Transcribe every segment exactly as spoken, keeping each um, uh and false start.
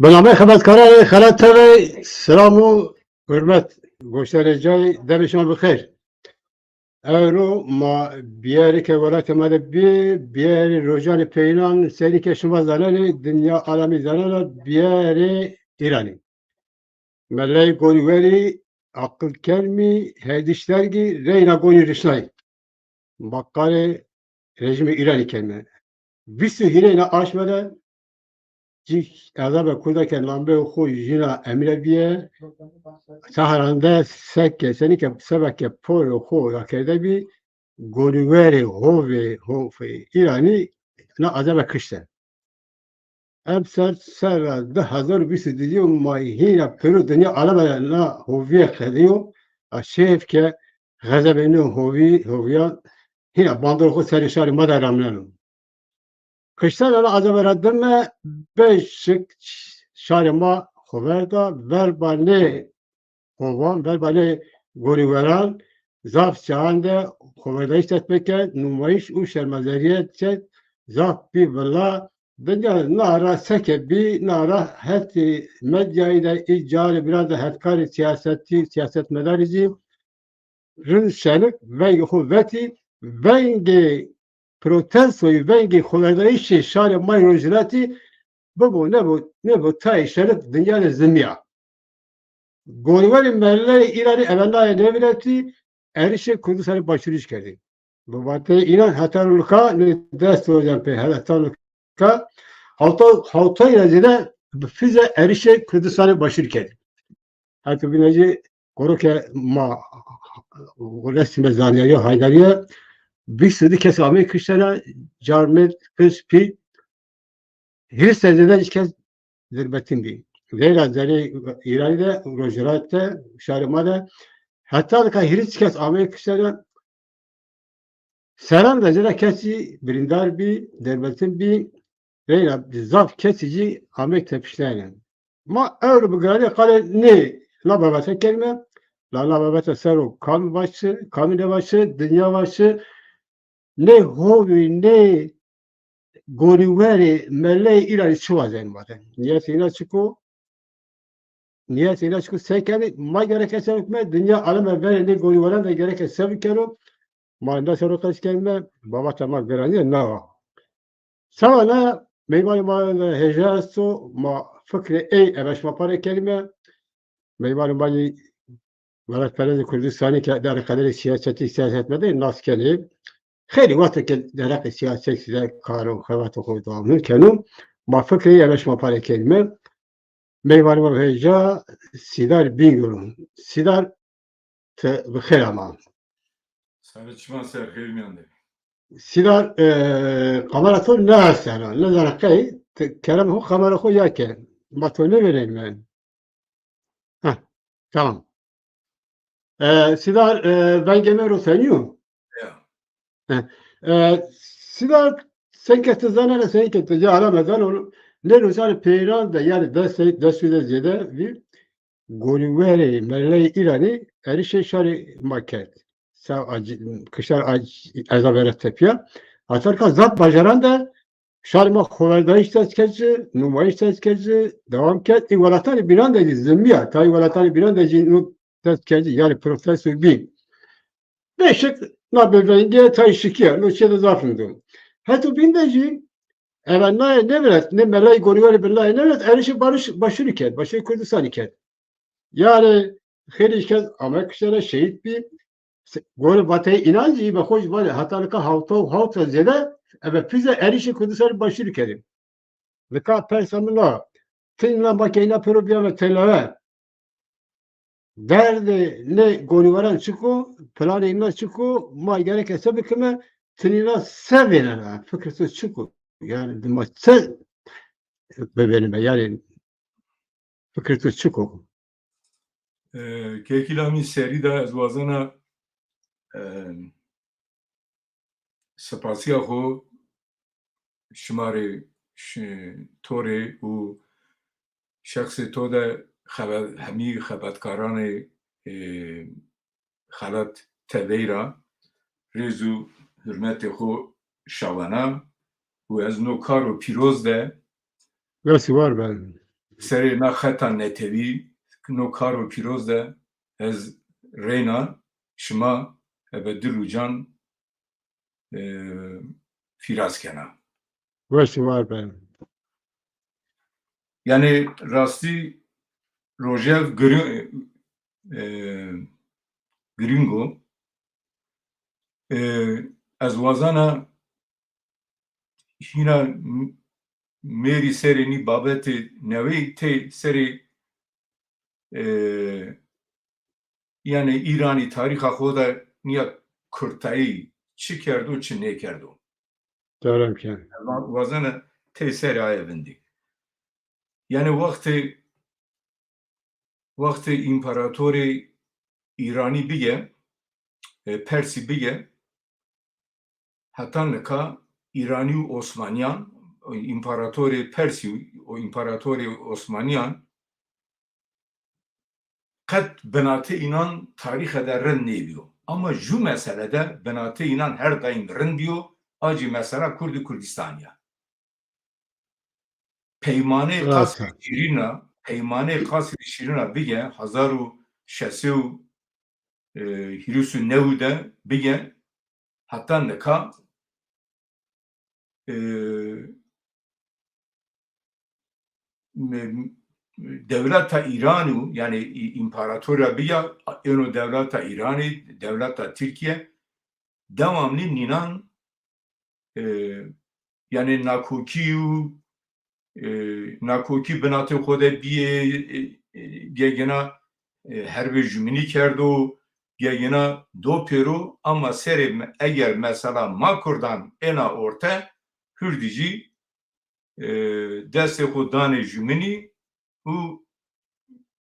Bi nameyê xebatkaranê Xelat T V, selam û hurmet. Goşdarê cayê, demê şima bi xêr. Ewro ma biyerê ke welatê ma de bî, biyerê rojanê peyînan, senî ke şima zanenê, dinya alemî zanena, biyerê Îranî. Meley gonîwerî, aqilkermî, herdîşdergî reyna gonî rişnay. Baqarê rejîmê Îranî kerme. Vîst û hîrê na aşme de cî ezabê kurda ke nameyê xo Jîna Emîne bîye, Teheran de seke, senî ke seba ke porê xo rakerde bî, gonîwerê hovê, hovê Îranî na ezabê kişte. Emser serra di hezar û vîst û didî yo ma hîna pêro dinya aleme na hovîye qedîyo. A şêf ke xezebê nê hovî, hovîyan hîna bandorê xo serê şarê ma de ramneno. Kiştena na ezabê ra dime beşik şarê ma xover da, verba nê hovan, verba nê gonîweran zaf çayan de xoverdayîş dest pêkerd, numayîş û şermezarîye çek zaf bî vila. Dinya na ra seke bî, na ra hetê medyayî de ê carê bînan de hetkarê sîyasetî, sîyasetmedarî zî rind şenik vengê xo vetî, vengê protestoyî, vengê xoverdayîşê şarê ma yê rojhilatî bibo, nêbo, nêbo tayê şenik dinya de zimîya. Gonîwerê meleyê Îranî eve naye nêviretî, êrişê Kurdistanê Başûrî zî kerdî. Bi vateyê înan heta nika nê des rojan pê, heta nika hewta, hewtay ra zêde bi fîze êrişê Kurdistanê Başûrî kerdî. Heta bîne jî goro ke ma resîme zanîyarîye, haydarîye, vîst û di kes amey kiştene, carmêrd, qij, pîl, hîris ra zêde kes dirbetin bî. Reyna zerê Îranî de, rojhilat de, şarê ma de heta nika hîris kes amey kiştene. Serran de zêde kesî birîndar bî, dirbetin bî, reyna zaf kesî jî amey tepiştene. Ma ewro bi giranîye qalê nê na babete kerîme, la na babete ser o kamî vaşi, kamî nêvaşi, dinya vaşi, nê hovî, nê gonîwerê meleyê Îranî çi wazenî ma de. Nîyetê înan çik o? Nîyetê înan çik o, se kenê? Ma gereke se bikime, dinya aleme verê nê gonîweran de gereke se bikero? Ma enda ser o qesî kerîme, babeta ma giranîye na wa. Sawa na meyvanê ma de hêja esto, ma fikrê ey ebe şima pare kerîme. Meyvanê ma jî welatperestê Kurdistanî ke derheqê qederê sîyasetî, sîyasetmedarî nas kenê. Xeylê wexte ke derheqê sîyasetî de kar û xebatê xo dewam keno. Ma fikrê ey ebe şima pare kerîme. Meyvanê ma hêja Sîdar Bîngol o. Sîdar, ti bi xêr ama. Serê çiman ser, xêr mîyan de. Sîdar, e, kamera to nêestena, nêzana qey, ti kerem xo kamera xo ya ke. Ma to nêvênenîme. Heh, tamam. E, Sîdar, e, vengê mi ro senî yo? Ya. Heh. E, Sîdar, senke ti zanena, senke ti ya aleme zano, nê rojanê peyran de, yanî des, des û de zêde vîr, gonîwerê meleyê Îranî êrişê şarê ma kerd. Sa ac-, kişar ac-, ezabê ra tepîya. Heta nika zaf bajaran de şarê ma xoverdayîş dest kerd ci, numayîş dest kerd ci, dewam kerd. Ê welatanê bînan de zî zimîya, tayê welatanê bînan de zî no dest kerd ci, yanî protesto bî. Beşik na bêvengîye tayê şikîya, no çê de zaf rind o. Heto bîn de jî eve naye nêviret, nê meleyê gonîwerî bi naye nêviret, êrişê Barış, Başûrî kerd, Başûrê Kurdistanî kerd. Yanî xeylê kes ame kiştene, şehîd bî. Se-, gorê vateyê înan zî, î be xo jî vanê, heta nika hewta û hewt ra zêde ebe fîze êrişê Kurdistanê Başûrî kerê. Nika persa min a, ti îna ma ke îna pêro bîyame telawe. Derdê nê gonîweran çik o, planê înan çik o, ma gereke se bikime, ti nîna se vênena, fikrê to çik o? Yanî ma se bivênime, yanî fikrê to çik o? E, kekî Lamî, serî de ez wazena, e, sipasiya xo şima rê, şi-, to rê û şexsê to de xebe-, hemî xebatkaranê, e, Xelat T V ra rêz û hurmetê xo şawena û ez no karo pîroz de Wes û war ben. serê na xeta netewî, no karo pîroz de ez reyna şima ebe dil û can, e, fîraz kena. Weş û war ben. Yanî rastî rojev giri-, e, girîng o. E, ez wazena hîna m-, mêrî serê nî babetê newey tê serê, e, yanî Îranî tarîxa xo de nîya kurtayî çi kerdo, çi nêkerdo. Kerem ken. Wa-, wazena tey serê aye vindî. Yanî wextê, wextê împaratorê Îranî bige, e, Persî bige, heta nika Îranî û Osmanîyan, împaratorê Persî û împaratorê Osmanîyan qet binatê înan tarîxe de rind nêbîyo. Ama ju mesele de binatê înan her daîm rind bîyo, a jî mesela Kurd û Kurdistanî ya. Peymanê Qasrê Şîrîna, Peymanê Qasrê Şîrîna bige, hezar û şeş sey û, e, hîris û new de bige, heta nika, e, me-, dewleta Îranû, yanî î-, împaratorya bîya, êno dewleta Îranî, dewleta Tirkîye, dewamlî nînan, e, yanî nakokî û, e, nakokî binatê xo de bîyê, e, e, gegina, e, herbê jumînî kerdo, gegina do pêro, ama serê me-, eger mesela ma kurdan êna orte, hurdî jî, e, destê xo danê jumînî û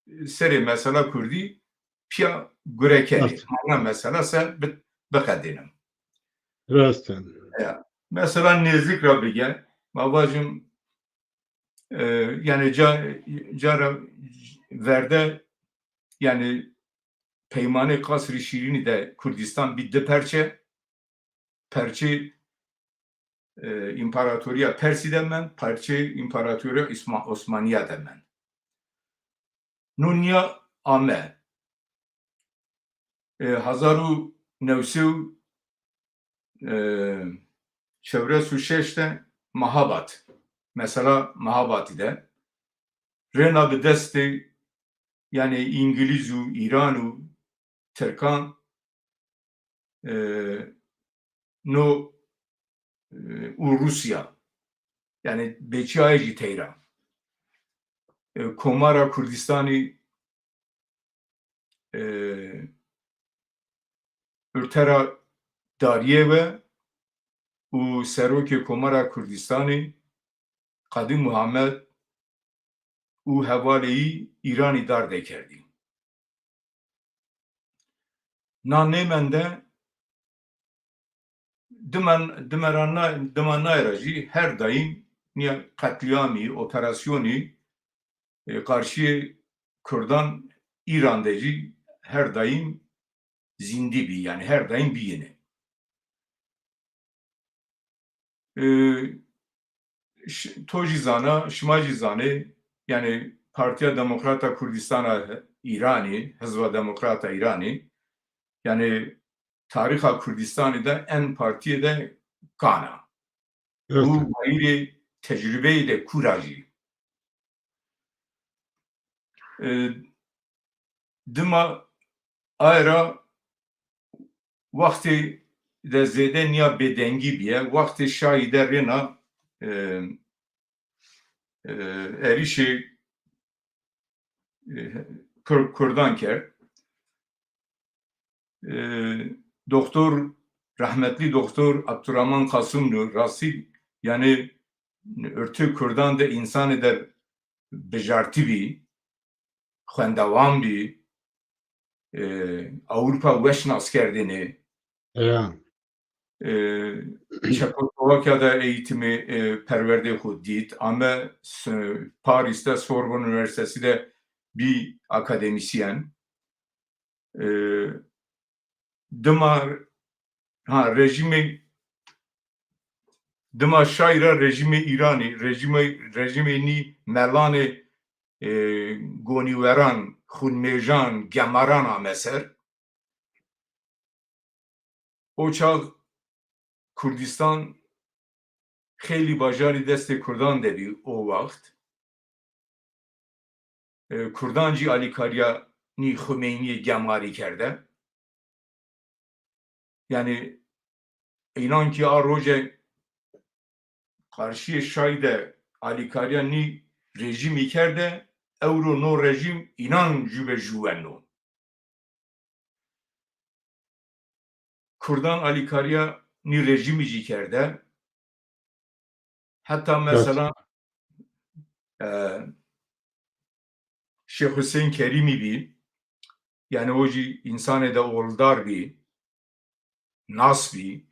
serê mesela kurdî pîya gure kenê. Rast. Mana mesela se bi-, biqedênim. Rast en. Ya, mesela nêzik ra bige, ma vajim, e, yanî ca-, cara verde, yanî Peymanê Qasrî Şîrînî de Kurdistan bî di perçe, perçê, e, împaratorîya Persî de mend, perçê împaratorîya Îsma-, Osmanîya de mend. No nîya ame. E, hezar û new sey û, e, çewres û şeş de Mahabad, mesela Mahabadî de rêna bi destê, yanî Îngilîz û Îran û Tirkan, e, no, e, û Rûsya. Yanî bêçîya aye jî teyra. E, Komara Kurdistanî, e, urte ra darîye we û serokê Komara Kurdistanî Qedî Muhammed û hevalêyî Îranî darde kerdî. Na nêmende dimen, dimerana, dimanay ra jî her daîm nîya qetlîamî, operasyonî, e, qarşîyê kurdan Îran de jî her daîm zîndî bî, yanî her daîm bîyêne. E, ş-, to jî zana, şima jî zanê, yanî Partîya Demokrata Kurdistana Îranî, Hizba Demokrata Îranî, yanî tarîxa Kurdistanî de en partîyê de kan a. Evet. Û wayîrê tecrubeyê de kûr a jî. E, dima aye ra wextê de zêde nîya bêdengî bîye, wextê şayî de rêna, e, e, êrîşê, e, Kur-, kurdan kerd. E, doktor, rehmetlî doktor Abdurrahman Kasumlu rastî, yanî, urtê kurdan de însanê de bijartî bî, xwendewan bî, e, Ewropa weş nas kerdêne. Ya. E, Çekoslovakya de eğitimi, e, perwerdê xo dît. Ame s-, Paris de Sorbonne Üniversitesi de bî akademîsyen. E, dima, ha, rejîmê, dima şayî ra rejîmê Îranî, rejîmê, rejîmê nî melanê e, gonîweran, xunmêjan, gemaran ame ser. O çax Kurdistan xeylî bajarî destê Kurdan de bî o waxt. E, Kurdan jî alîkarîya nî Xumeynîyê gemarî kerde. Yanî înan kî a roje qarşîyê şay de alîkarîya nî rejîmî kerde, ewro no rejîm înan jû be jû weno. Kurdan alîkarîya nî rejîmî jî kerde. Heta mesela, e, Şêx Huseyîn Kerîmî bî. Yanî o jî însanêde oldar bî, nas bî.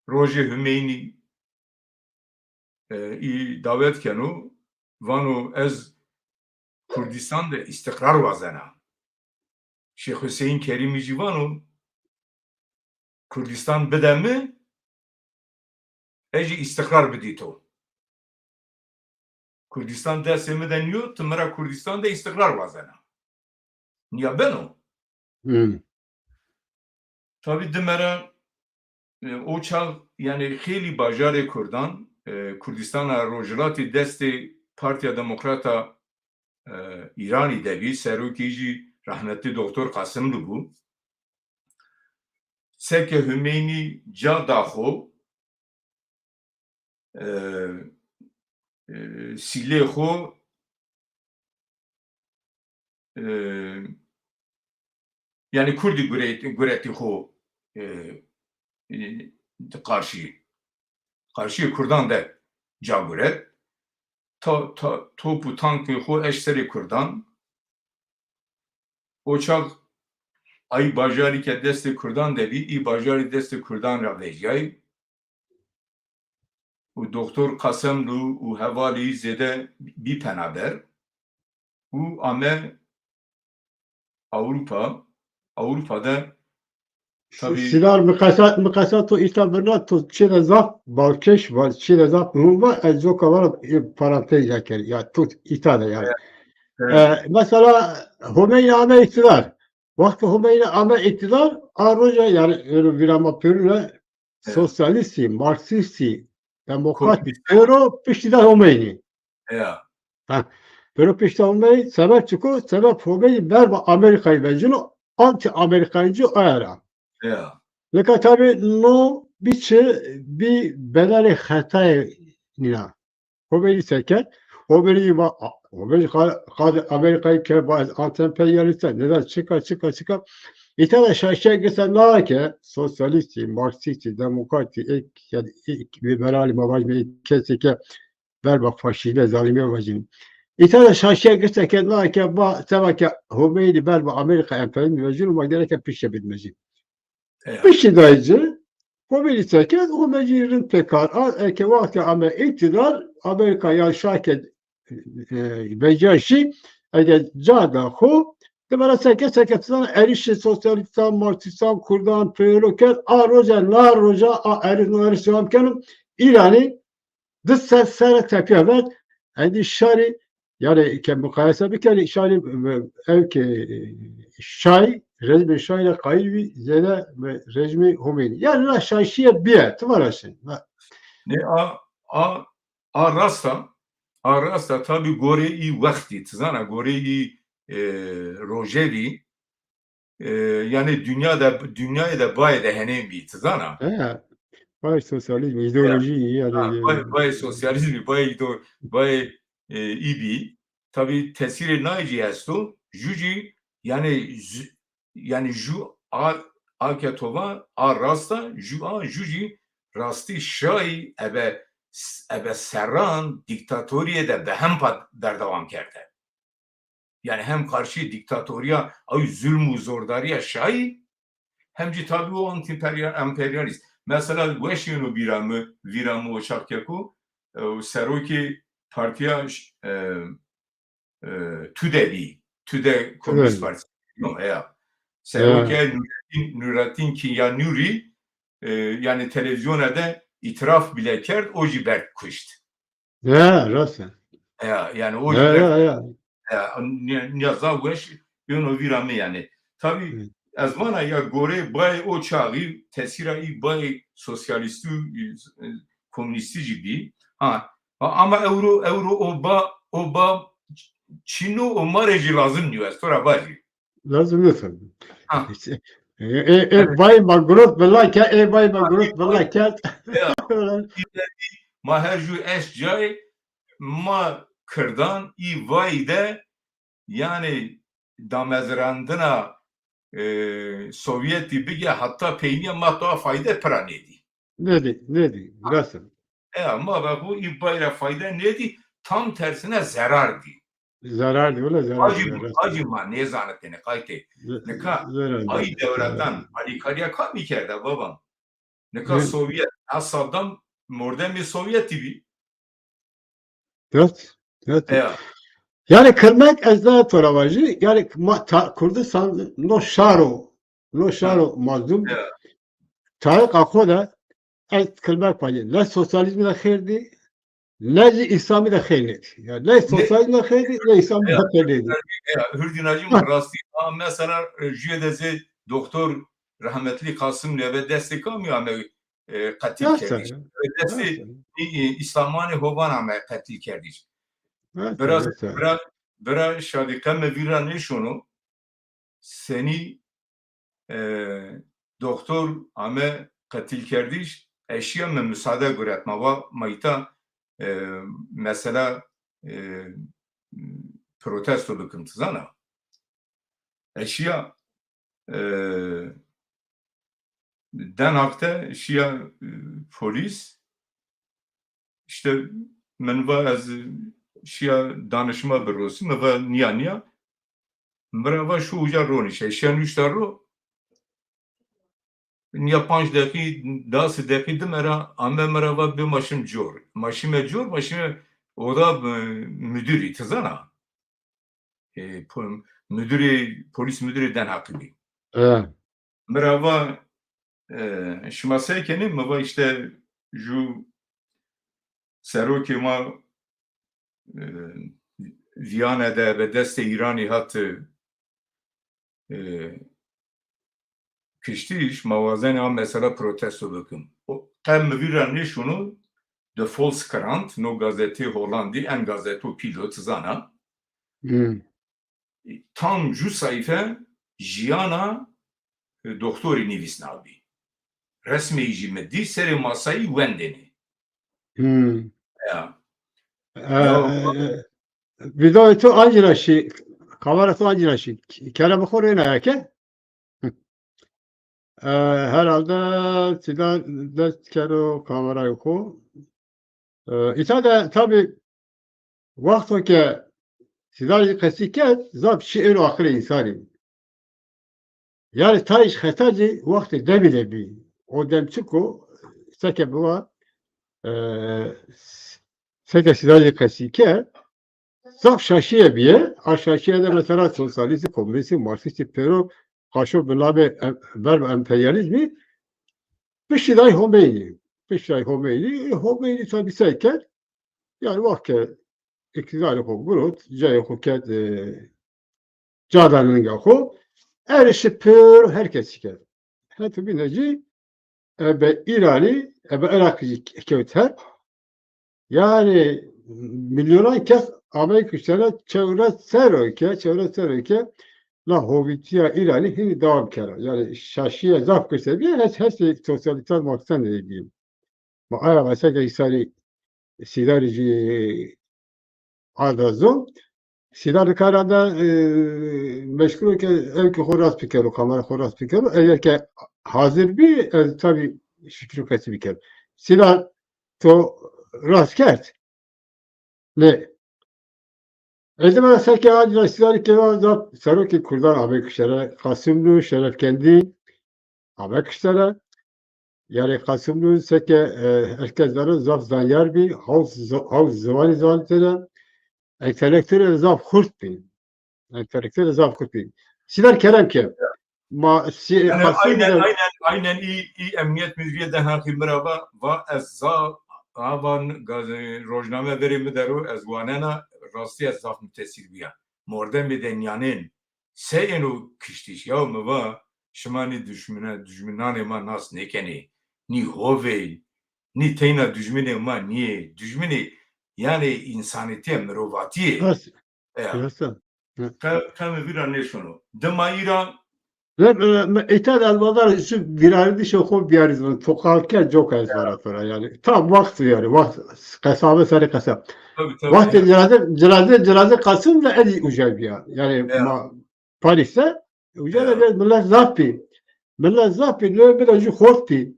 Rojê Humeynî, e, î dawet keno, vano ez Kurdistan de îstîqrar wazena. Şêx Huseyîn Kerîmî jî vano, Kurdistan bide mi, ez jî îstîqrar bidî to. Kurdistan destê mi de nîyo, ti mi ra Kurdistan de îstîqrar wazena. Nîya beno. Hmm. Tabî dime ra, e, o çax, yanî xeylî bajarê Kurdan, e, Kurdistana Rojhilatî destê Partîya Demokrata, e, Îranî de bî, serokê jî rehmetlî Doktor Qasimlu bû. Seke Humeynî ca da xo, e, e, sîlê xo, e, yanî kurdî guret-, guretî xo, e, e, qarşî, qarşîyê Kurdan de ca guret. Ta-, ta-, top û tankê xo eşt serê Kurdan. O çax ay bajarî ke destê Kurdan de bî, î bajarî destê Kurdan ra vejîyay. Û Doktor Qasemlu û hevalî zêde bî penaber û ame Ewropa. Ewropa de tabî Sinar, miqesa, miqesa to îta birna, to çî de zaf balkêş va, çî de zaf muhîm va, ez coka vana, e, parantez ya kerî. Ya to îta de yanî. Evet, evet. E, mesela Homeyni ame îktidar. Wexto Homeyni ame îktidar, a roja yanî, ewro vîra ma pêrune, Evet. sosyalîstî, marksîstî, demokratî, Komünist. Pêro piştî de Homeyni. Ya. Ha. Pêro piştî de Homeyni, sebep çik o? Sebep Homeyni berba Amerîkayî vecîno, anti-Amerîkayîncî aya ra. Ya. Nika tabî no bî çi, bî bedelê xetayê nîna. Homeyni se kerd? Homeyni va, Homeyni qa-, qadê Amerîkayî kerd, va ez anti-emperyalîst a, neden çika, çika, çika. Îta de şaşîya girse na ke sosyalîstî, marksîstî, demokratî, ê, yanî ê, liberalî ma vajîme, ê kesê ke berba faşîzme, zalîmîye vajîno. Îta de şaşîya girse ke na ke va, seba ke Homeyni berba Amerîka emperyalîzmî vejîno, ma gereke pişte bidime ci. Eya. Piştî dayî ci, Homeyni se kerd, Homeyni rind pêkar a, eke wextê ame îktîdar, Amerîka ya şa ke, e, vecîya şî, ege ca da xo, dime ra seke seke ti zana erişê sosyalîstan, marksîstan, kurdan, pêro kerd, a roja, na roja, a erîş, no erîş dewam keno, Îranî di ser serre tepîya verd. Endî şarî, yanî ke muqayese bikerî, şarî, e, ew ke, e, şay, rejimê şay ra qayîl bî zêde, e, rejimê Homeyni. Yanî na şaşîye bîye, ti vana şin. Nê, a, a, a rast a, a rast a, tabî gorê î wextî, ti zana, gorê î, e, rojevî, e, yanî dinya de, dinyayê de bayê de henên bî, ti zana? He, bayê sosyalîzmî, îdeolojî, yanî, ha, e, bayê, bayê sosyalîzmî, bayê îdo-, bayê, e, î bî. Tabî tesîrê nayê jî esto. Jû jî, yanî, jû, yanî jû a, a ke to va, a rast a, jû a, jû jî rastî şayî ebe, ebe serran dîktatorîye de bi hempa berdewam kerde. Yanî hem qarşî dîktatorîya, ew zulm û zordarîya şayî, hem jî tabî o anti-emperyalîst. Mesela weş yeno bîra mi, vîra mi o çax ke ku, e, serokê partîya, e, e, TUDE bî, TUDE Komünîst Partîsî. No, heya. Serokê Nurettin, Nurettin Kinyanurî, e, yanî televîzyona de îtiraf bîle kerd, o jî berd kuşt. Ya, rast e. Ya, yanî o jî berd. Ya, ya. e, nîya, nîya zaf weş yeno vîra mi yanî. Tabî ez vana ya gorê bayê o çaxî, tesîra î bayê sosyalîstî û, e, komunîstî jî bî. Ha, ha, ama ewro, ewro o ba, o ba çin o, o ma rê jî lazim nîyo, ez to ra vajî. Lazim nîyo tabî. Ha. E, e, e, bayê ma girot bila ke, e, bayê ma girot bila ke. Ya. Ma her jû eşt cayê, ma kirdan î vayî de, yanî damezrandina, e, Sovyetî bigê heta peynîya ma toa fayde pira nêdî. Nêdî, nêdî, rast e. E, ma ve xo î bay ra fayde nêdî, tam tersine zerar dî. Zerar dî, wele zerar dî. Acî, acî ma nêzanitêne qaytê. Nika ay dewretan alîkarîya kamî kerda babam? Nika Sovyet, ha Saddam mordemê Sovyetî bî. Rast, rast. Ya. Yanî kilmek ez na to ra vajî, yanî ma, ta, Kurdistan no şaro, no şaro mazlum. Ya. Tarîxa xo de ez kilmek vajî. Ne sosyalîzmî de xêr dî, ne zî Îslamî de xêr nêdî. Ya, ne sosyalîzmî de xêr dî, ne Îslamî de xêr nêdî. Ya, Hurdî Nacî, ma rastî, a, mesela, e, jüye de zê doktor rehmetlî Qasim Nebe destê kamî ame, e, qetil kerdiş. Destê, e, e, Îslamanê Hovan ame qetil kerdiş. Bira, bira, bira Şadî qe mi vîr ra nêşono. Senî, e, doktor ame qetilkerdiş, ez şîya mi musade guret. Ma va ma îta, e, mesela, e, protesto bikim, ti zana. Ez şîya, e, Den Haq de şîya, e, polîs, îşte min va ez şîya danişma birosî, mi va nîya nîya. Mi ra va şu uca ronîş. Ez şîya nuşta ro. Nîya panc deqî, dase deqî dime ra ame mi ra va bê ma şim cor. Ma şîme cor, ma şîme oda, e, mudirî, ti zana. E, po-, mudirê, polîs mudirê Den Haqî bî. E. Mi ra va, e, şima se kenê? Mi va îşte ju serokê ma, e, Vîyane de be destê Îranî hat, e, kiştiş, ma wazenê a mesela protesto bikim. O, qe mi vîr ra nêşono, De Volkskrant, no gazetê Holandî, en gazeto pîl o, ti zana. Hmm. Tam ju sayfe jiyana, e, doktorî nivîsnabî. Resmê jî mi dî, serê masayî wendênê. Hmm. Ya. E, ya, e, e, vîdeoyê to ancî ra şî, kamera to ancî ra şî. Keremê xo rêna ya ke? E, herhalde Sîdar dest kero kamerayê xo. E, îta de tabî wexto ke Sîdar zî qesî kerd, zaf şî êro aqilê însanî. Yanî tayê xeta zî wextê demî de bî. O dem çik o, seke biva, e, seke Sîdar zî qesî kerd, zaf şaşîye bîye. A şaşîye de mesela sosyalîstî, komunîstî, marksîstî pêro qaşo bi navê em-, verb emperyalîzmî piştî day Homeynî. Piştî day Homeynî. E, Homeynî tabî sey kerd. Yanî wext ke îqtîdarê xo girot, cayê xo kerd, e, ca de ninga xo, erişî pêro her kesî kerd. Hetê bîne zî ebe Îranî, ebe Iraqî zî kewt her. Yanî milyonan kes amey kuştene, çewres serr o ke, çewres serr o ke la hovîtîya Îranî hînî dewam kera. Yanî şaşîye zaf girse bîye, hes-, hesê sosyalîstan Marksîstan de bîye. Ma aya vese ke îsarî Sîdarî jî arda zon. Sîdar kara de, e, meşgul o ke ewkê xo rast bikero, kamera xo rast bikero. Eger ke hazir bî, ez tabî şikir û qesî bikero. Sîdar, to rast kerd. Nê. Êdî ma seke ancî Sîdarî ke va zaf serokê kurdan ame kiştere, Qasimlu, Şerefkendî ame kiştere. Yanî Qasimlu seke, e, her kes zano zaf zanyar bî, hawl z-, hawl ziwanî zanitêne, entelektuelê zaf xurt bî. Entelektuelê zaf xurt bî. Sîdar kerem ke. Ma sî-, yanî Qasimlu aynen, de aynen, aynen î, î emniyet müdürîye de heqî mi ra va, va ez zaf, ha va n-, gaz-, rojname verê mi der o, ez wanena, rastî ez zaf mutesîr bîya. mordemê de nîyanên, se êno kiştîş? Yaw mi va, şima nî dujmine, dujminanê ma nas nêkenê, nî hovê, nî teyna dujminê ma nîyê, dujminê, yanî, însanîtîye, mirovatîye. Rast. Ya. Rast. Hı. Qe-, qe mi vîra nêşono. Dima îra. Ve, e, me-, îta de elbadar şu vîrarîdişê xo biyarî zî, toqal ke coka ez vara to ra yanî. Tam wext yanî, wext qesabe serê qesa. Tabii, tabii, Wextê ya. Cinazê, cinazê, cinazê Qasım de ez uca biya. Yanî Ya. ma Paris de, uca de Ya. biraz millet zaf bî. Millet zaf bî, lo mi de jû xort bî.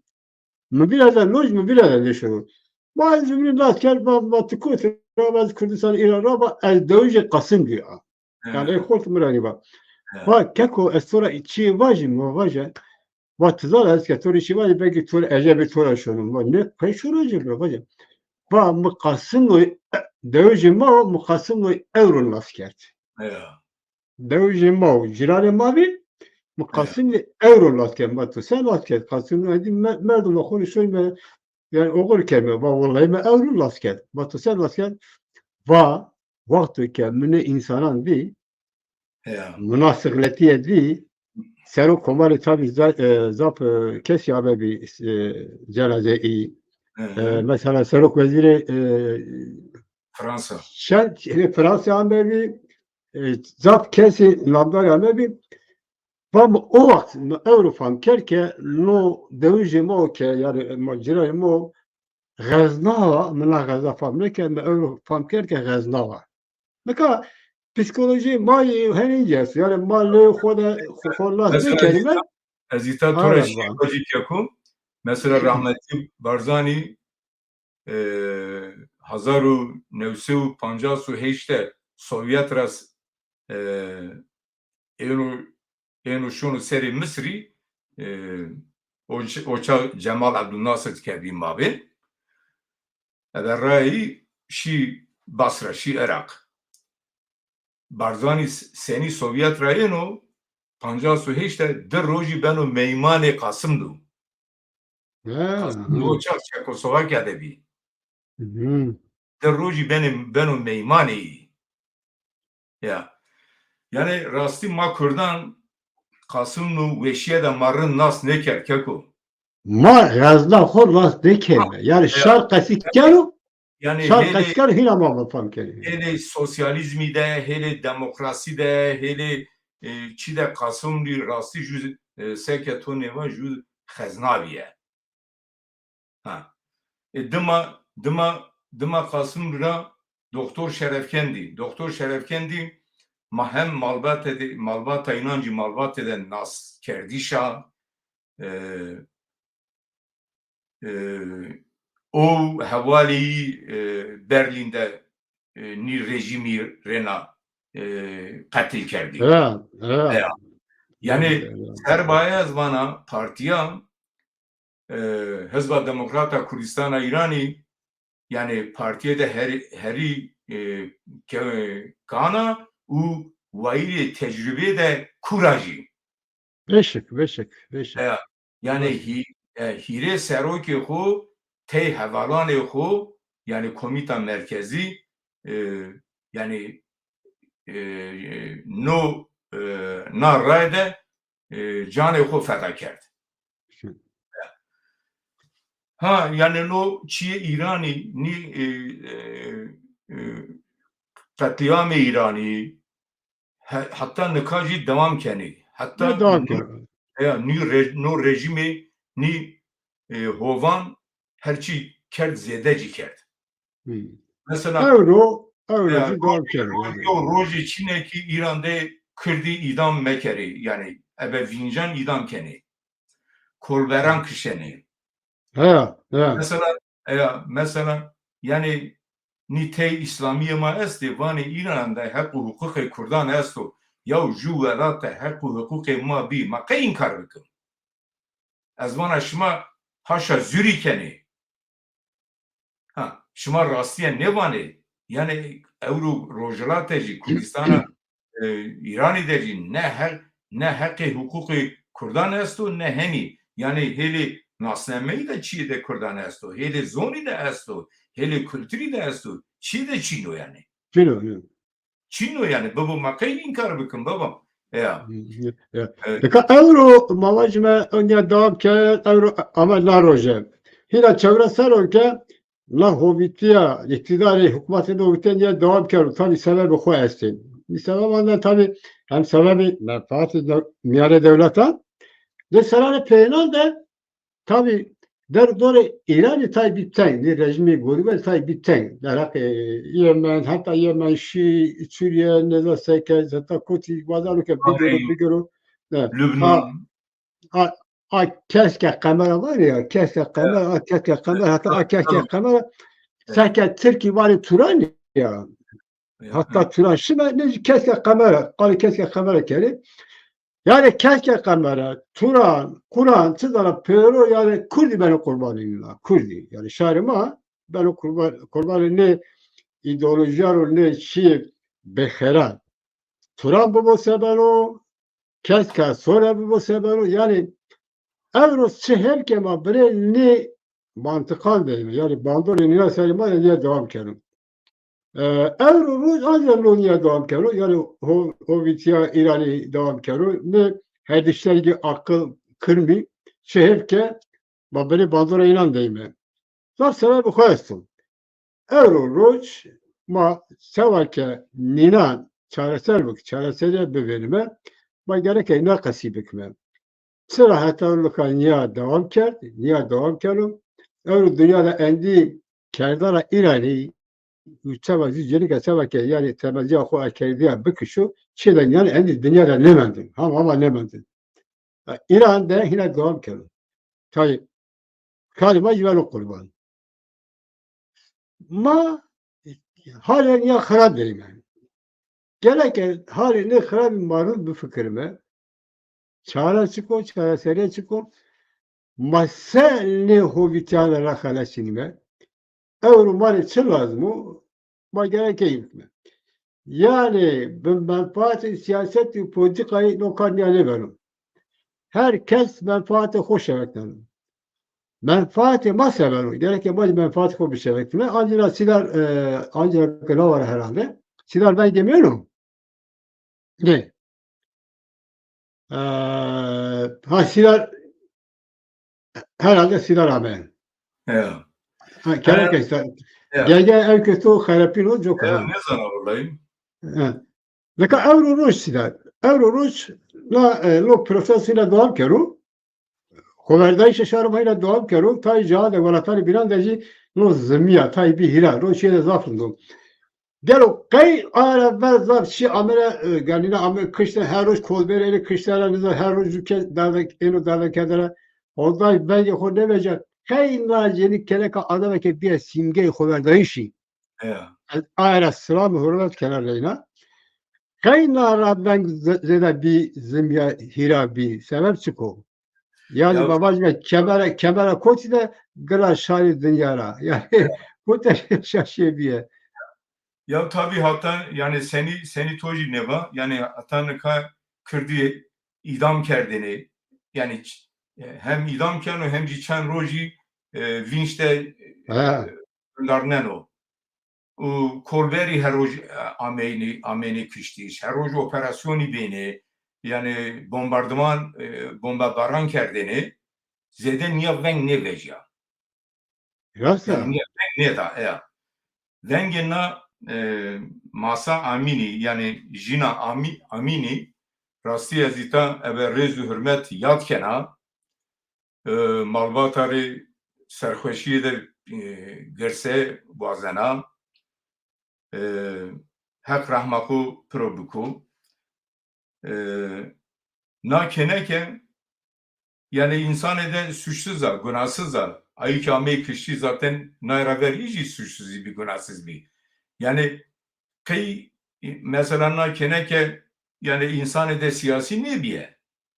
Mi vîra de loj, mi vîra de nêşeno. Ma ez vîrî nas kerd, ma, ma ti kotî ra, ma ez Kurdistan Îran ra, ma ez dewicê Qasım dî a. He. Yanî ey xort mi ra nîva. He. Va keko ez to ra çîyê vajî, mi vaje. Va ti zana ez ke to rê çî vajî, belkî to rê ecebê to ra şono. Va ne, qey şono ecebê ra, vaje. Va mi Qasımlo, dewicê ma o, mi Qasımlo ewro nas kerd. Ya. Dewicê ma û cîranê ma bî, mi Ya. Qasîmî ewro las kerd, ma to se las kerd? Qasîmî edî me-, merdim xo rê şoy me, yanî oxir kerd me, va wellahî me ewro las kerd. Ma to se las kerd? Va, wexto ke mi nê însanan dî, Ya. munasixletîye dî, sero komarê tabî za-, e, zaf, e, kesî amebî, e, cenazeyî. Hı hı. E, mesela serok wezîrê, e, Fransa. Şer, e, Fransa amebî, e, zaf kesî namdar amebî. Va mi o wext mi ewro fam kerd ke no dewicê ma o ke, yanî ma cîranê ma o, xezna wa, mi na xezna fam nêkerd, mi ewro fam kerd ke xezna wa. Nika psîkolojî ma yê henî esto. Yanî ma lê xo de xo, xo nas nêkerîme. Ez îta to ra şî vacî keko. Mesela rahmetli Barzanî, e, hezar û new sey û pancas û heşt de Sovyet ra s-, e, êno, êno şono serê Misrî, e, o ç-, o çax Cemal Abdülnasir kerdî mabê. Eve rayî şî Basra, şî Iraq. Barzanî s-, senî Sovyet ra êno, pancas û heşt de di rojî beno meymanê Qasım do. Ha, Qasım do ha. O çax Çekoslovakya de bî. Hı. Di rojî benê, beno meymanê yî. Ya. Yanî rastî ma Kurdan Qasım do weşîye de ma rind nas nêkerd keko. Ma xezna xo rast nêkerîme. Yanî şar qesî kero, yanî şar qesî kero hîna ma fam kerî. Hêlê sosyalîzmî de, hêlê demokrasî de, hêlê, e, çî de Qasımlî rastî jû, e, seke to nêva jû xezna bîye. Ha. E, dima, dima, dima Qasımlî ra Doktor Şerefkendî. Doktor Şerefkendî ma hem malbate de, malbata înan zî malbate de nas kerdîş a, e, e, o hevalî, e, Berlîn de, e, nî rejîmî rêna, e, qetil kerdî. Ya, ya. Ya. Yanî serbaye ez vana partîya, e, Hizba Demokrata Kurdîstana Îranî, yanî partîye de herî, herî, e, ke-, kan a û wayîrê tecrubeyê de kûr a jî. Beşik, beşik, beşik. E, yanî hî-, e, hîrê serokê xo tey hevalanê xo, yanî Komîta Merkezî, e, yanî, e, no, e, na raye de, e, canê xo feda kerd. Ha, yanî no çîyê Îranî, nî, e, e, e, qetlîamê Îranî, he-, heta nika jî dewam kenê. Heta dewam kenê. Ya, nî re-, no rejîmê nî, e, hovan her çî kerd, zêde jî kerd. Mesela, ewro, ewro jî dewam kenê. Ro-, yo rojê çîne kî Îran de Kirdî îdam mekerê. Yanî ebe vîncan îdam kenê. Kolberan kişenê. He, he. Mesela, e, mesela, yanî nî tey îslamîyê ma estê, vanê Îran de heq û huqûqê Kurdan esto. Yaw jû welat de heq û huqûqê ma bî, ma qey înkar bikim? Ez vana şima haşa zûrî kenê. Ha, şima rastîye nêvanê. Yanî ewro Rojhilat de jî, Kurdîstana, e, Îranî de jî ne heq, ne heqê huqûqê Kurdan esto, ne henî. Yanî hêlê nasnameyî de çîyê de Kurdan esto, hêlê zonî de esto, hêlê kulturî de esto, çîyê de çîn o yanî. Çîn o, yanî. Çin o yanî, bibo ma qey înkar bikin baba? Ya. Ya. Evet. Nika ewro ma vajime onya devam ke, ewro ama na roje. Hîna çewres serr o ke na hovîtîya, îqtîdarê hukmatê hovîtîya nîya devam kero. Tabî sebebê xo estê. Sebeban de tabî hem sebebê menfaatê de-, mîyanê dewletan. De serranê peyênan de tabî der dorê Îranî tay bî teng, nê rejîmê gorî ver tay bî teng. Derheqê Yemen, heta Yemen, Şî, Sûrîye, nêza seke, heta kotî wazeno ke bigero, bigero. Ne, Lubnan. A, a, a keske qemera var ya, keske qemera, a keske qemera, heta a keske qemera, seke Tirkî varê Turan ya. Heta Turan şime, ne keske qemera, qalê keske qemera kerê. Yanî keske qemera, Turan, Quran, çi zana pêro, yanî Kurdî beno qurbanê nîna, Kurdî. Yanî şarê ma beno qurban, qurbanê nê îdeolojîyan û nê çîyê bêxeran. Turan bibo sebeno, keska sore bibo sebeno. Yanî ewro çi hêl ke ma binê nê mantiqan de yîme. Yanî bandorê nîna serê ma de nîya dewam keno. E, ewro roj ancî no nîya dewam keno. Yanî ho-, hovîtîya Îranî dewam keno. Nê herdiştergî aqil kirmî çi hêl ke ma binê bandorê înan de yîme. Zaf sebebê xo esto. Ewro roj ma sewa ke nînan çareser bik, çareserîye bivênime, ma gereke înan qesî bikime. Çira heta nika nîya dewam kerd, nîya dewam keno. Ewro dinya de endî kerdara Îranî û çewa zî cênîke sewa ke yanî temezîya xo akerdîya bikişo, çê de yanî endî dinya de nêmendin. Hama hama nêmendin. Îran de hîna dewam keno. Tayê, şarê ma zî beno qurban. Ma halê nîya xirab de yîme. Gereke halê nê xirabî ma rind bifikirime. Çare çik o, çareserîye çik o? Ma se nê hovîtîyan ra xelesînîme? Ewro ma rê çi lazim o? Ma gereke î bikime. Yanî bi menfaatê sîyaset û polîtîkayî no kar nîya nêbeno. Her kes menfaatê xo şevekneno. Menfaatê ma se beno? Gereke ma zî menfaatê xo bişeveknîme. Ancî ra Sîdar, e, ancî ra ke na ware herhalde. Sîdar vengê mi êno? Nê. E, ha, Sîdar, herhalde Sîdar ame. Ya. Ha, kerem ke Sîdar. Ya. Gel gel, ew ke to xerepîno, coka. Ya, nêzana wellahî. Ha. Nika ewro roj Sîdar. Ewro roj na, e, no proses hîna dewam kero. Xoverdayîşê şarê ma hîna dewam kero. Tayê ca de, welatanê bînan de zî no zimîya, tayê bî hîra. Roj şîye de zaf rind o. Gelo qey ara ver zaf şî amere, e, ganîna ame kişte, her roj kolberê ênê kişte ra, nêza her roj ju ke derde, êno derdekerde ra. Oday vengê xo nêveca. Qey na cênî keneka adame ke bîye sîmgeyê xoverdayîşî. Ya. Ez aye ra silam û hurmet kena reyna. Qey na ra veng ze-, zêde bî, zimîya hîra bî. Sebeb çik o? Yanî ma vajîme kemera, kemera kotî de gila şarê dinya ra. Yanî kote şaşîye bîye. Ya tabî hata yanî senî, senî to jî nêva, yanî hata nika kirdî îdam kerdêne. Yanî ç-, e, hem îdam keno hem jî çend rojî, e, vînç de, e, vindarneno. Û kolberî her roj, e, ameyne, ameyne kiştîş, her roj operasyonî bêne, yanî bombardiman, e, bombebaran kerdêne, zêde nîya veng nêvejîya. Rast a. Yanî nîya veng nêda, eya. Vengê na, e, Masa Amînî, yanî jîna Amî-, Amînî, rastî ez îta ebe rêz û hurmet yad kena. E, malbata rê serxweşîye de, e, girse wazena. E, Heq rehma xo piro biko. E, na kêneke, yanî însanêde suçsuz a, gunasuz a. Ayî ke ameyî kiştî zaten nay ra ver î jî suçsuz bî, gunasuz bî. Yanî qey, mesela na kêneke, yanî însanêde sîyasî nêbîye.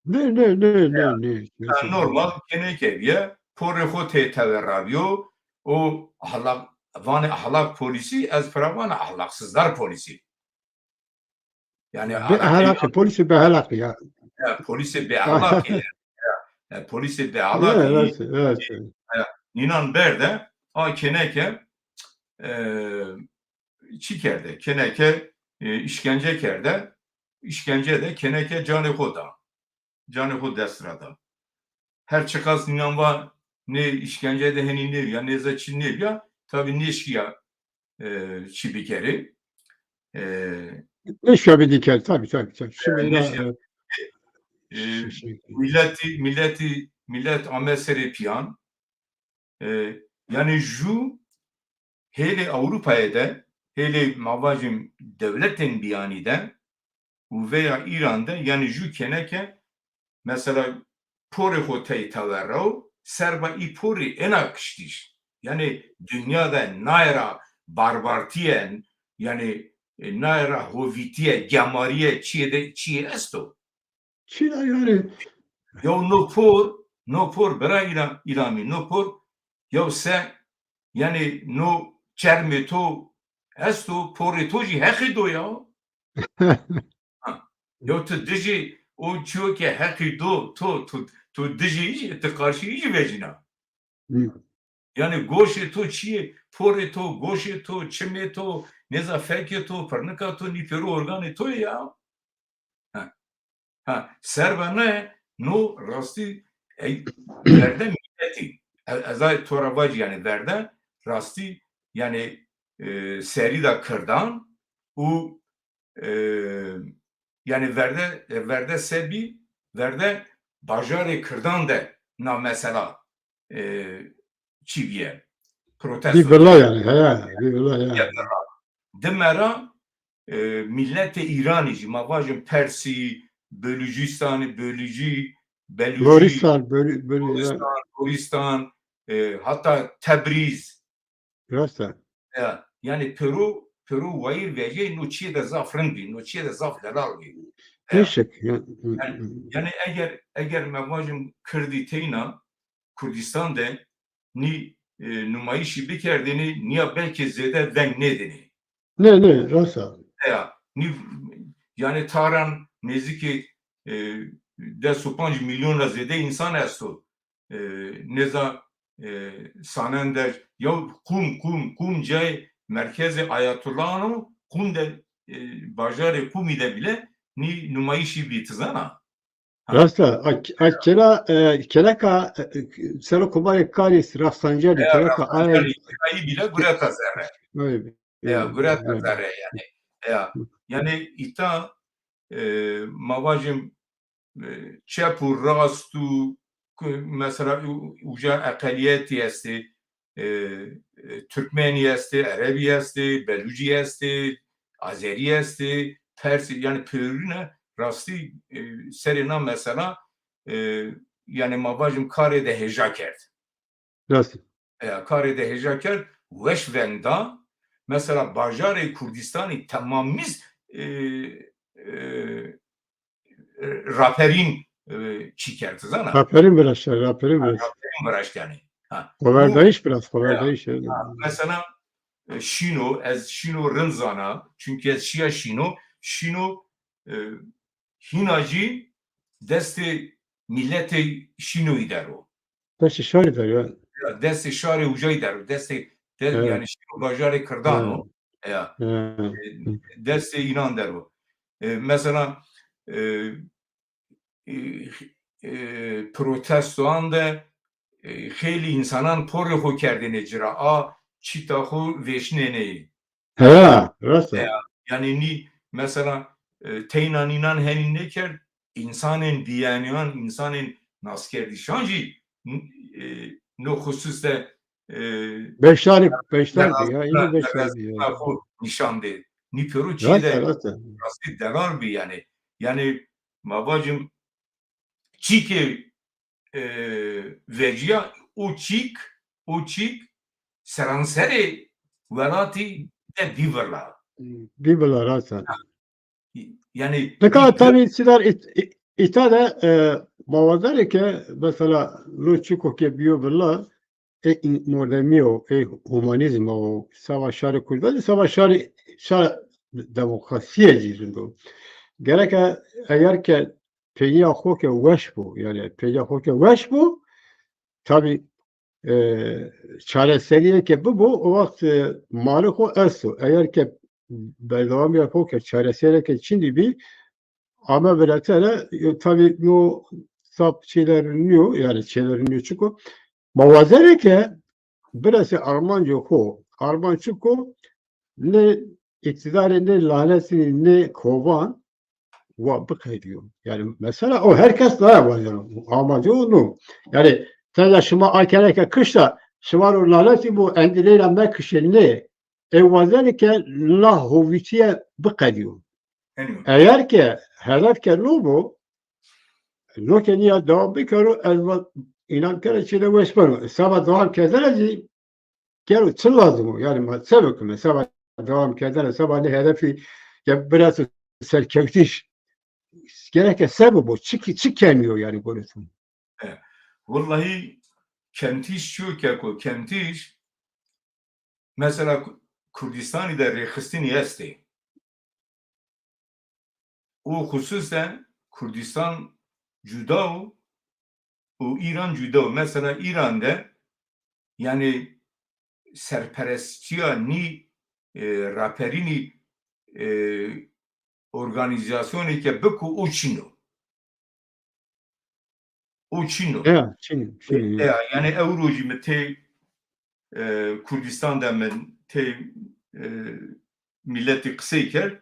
Nê, nê, nê, nê, nê. Ha, normal kêneke bîye, porê xo tê tewe ra bîyo, o ahlak, vanê ahlak polîsî, ez pira vana ahlaqsizler polîsî. Yanî bêehlaqî, polîsê bêehlaqî ya. Ya, polîsê bêehlaqî ya. Ya, ya, polîsê bêehlaqî. Evet, evet. Ya, nînan berde, a kêneke, e, çi kerde? Kêneke e, îşkence kerde, îşkence de keneke canê xo da. Canê xo dest ra da. Her çiqas nînan va nê îşkence de henî nêbîya, nêza çi nêbîya, tabî nêşkîya, e, çi bikerê. E, Nêşkîya bî diker, tabî, tabî, tabî. Şimdi e, nêşkîya. E, şey, şey. Milletî, milletî, millet ame serê pîyan. E, yanî ju hêlê Ewropayê de, hêlê ma vajim dewletên bîyanî de û veya Îran de, yanî ju keneke mesela porê xo tey tewerra û serba î porî ena kiştîş. Yanî dinya de naye ra barbartîye, yanî, e, naye ra hovîtîye, gemarîye, çîyê de çîyê esto. Çîna yanî. Yew no por, no por bira îla-, îlamî, no por yew se, yanî no çermê to esto, porê to jî heqî do ya. Ha. Yew tu dijî o çîyo ke heqî do, to, tu, tu dijî î jî, tu qarşî î jî vecîna. Yanî goşê to çîyê, porê to, goşê to, çimê to, nêza fekê to, pirnika to, nî pêro organê to yê ya. Ha. Ha, serba ne, no rastî, ey, verde milletî. E-, ez ay to ra vacî, yanî verde rastî, yanî, e, serî da kirdan û, e, yanî verde, e, verde se bî, verde bajarê kirdan de na mesela, e, çî bîye. Protesto. Bî vila yanî, he, bî vila yanî. Dime ra, e, milletê Îranî jî, ma vajin Persî, Belûcîstanî, Belûcî, Belûcî, Loristan, Belû-, Belû-, Loristan, Loristan, e, heta Tebrîz. Rast e. Ya, yanî pêro, pêro wayîr vecîyay, no çîyê de zaf rind bî, no çîyê de zaf delal bî. Ya. Yanî, yanî eger, eger ma vajin kirdî teyna Kurdîstan de nî, e, numayîşî bikerdêne, nîya belkî zêde veng nêdêne. Nê, nê, rast a. Ya, nî, yanî Tahran nêzîkê, e, des û panc milyon ra zêde însan esto. E, nêza, e, sanen de, ya Qum, Qum, Qum cayê merkezê Ayatullahan o, Qum de, e, bajarê Qumî de bîle nî numayîşî bî, ti zana? Rast a, a, a kela, e, keleka, e, e, sero komarê karî rafsancî bî, keleka ay. Rafsancî bîle gureta zere. Ya, gureta zere yanî. Ya, yanî îta, e, ma vajim, e, çep û rast û ku-, mesela u-, uca eqelîyetî estê, e, e, Turkmenî estê, Erebî estê, Belûcî estê, Azerî estê, Persî, yanî pêrune rastî, e, serê na mesela, e, yanî ma vajim karê de hêja kerd. Rast. E, karê de hêja kerd, weş veng da. Mesela bajarê Kurdîstanî temamîz, e, e, raperîn, e, çî kerd, ti zana? Raperîn viraşt, raperîn viraşt. Raperîn viraşt yanî. Ha. Xoverdayîş biraz, xoverdayîş. Ha, mesela, e, Şîno, ez Şîno rind zana, çunkî ez şîya Şîno. Şîno, e, hîna jî destê mîletê Şînoyî der o. Destê şarî der ya. Ya, destê şarê ucayî der o. Destê, de, yanî Şîno bajarê kirdan o. Ya. E, destê înan der o. E, mesela, e, e, e, protestoan de, e, xeylî însanan porê xo kerdêne ci ra. A çîta xo vêşnêneyê. He, rast e. Ya, yanî nî, mesela, e, teyna nînan henî nêkerd, însanên bîyanîyan, însanên naskerdişan jî, n-, e, no xusus de, e, beşdarî, beşdar bî ya, îno beşdar bî ya. Xo nîşan dê. Nî pêro çî de rastî delal bî yanî. Yanî ma vacim çîkê, e, vecîya, o çîk, o çîk seranserê welatî de bî vila. Bî vila, rast a. Yanî nika tabî sîdar ît-, î-, îta de, e, bawerdarê ke mesela no çîko ke bîyo vila, ê în-, mordemî yo, ê humanîzm o, seba şarê Kurdan, seba şarê, şa demokrasîye zî rind o. Gereke eger ke peynîya xo ke weş bo, yanî peynîya xo ke weş bo, tabî, e, çareserîye ke bibo, o wext, e, malê xo esto. Eger ke berdewamîya xo ke çaresereke çinî bî, ame viratere, e, tabî no sap çêler nîyo, yanî çêler nîyo çiko. Ma wazerê ke birasê armancê xo, armanc çiko, nê îqtîdarê nê lanetî nê kovan wa biqedîyo. Yanî mesela o her kes naya wazeno. Armancê o no. Yanî tenya şima a kereke kişta, şima ro lanetî bo, endî leyla mekişê nê. Ê wazenê ke na hovîtîye biqedîyo. Eger ke hedef ke no bo, no ke nîya dewam bikero, ez va înan kere çî de wes beno. Seba dewam kerdene zî gero çi lazim o? Yanî ma se bikime? Seba dewam kerdene, seba nê hedefî ke birato serkewtiş, gereke se bibo? Çi ki, çi kemî yo yanî gorê to? E, wellahî kemtiş çi yo keko? Kemtiş, mesela Ku-, Kurdistanî de rêxistinî estê. O xusus de Kurdistan cuda o û Îran cuda o. Mesela Îran de, yanî serperestçîya nî, e, raperînî, e, organîzasyonê ke biko o çin o. O çin o. Ya, çin, çin. E, ya, yanî ewro jî mi tê, e, Kurdistan de mi tê, e, miletî qisey kerd.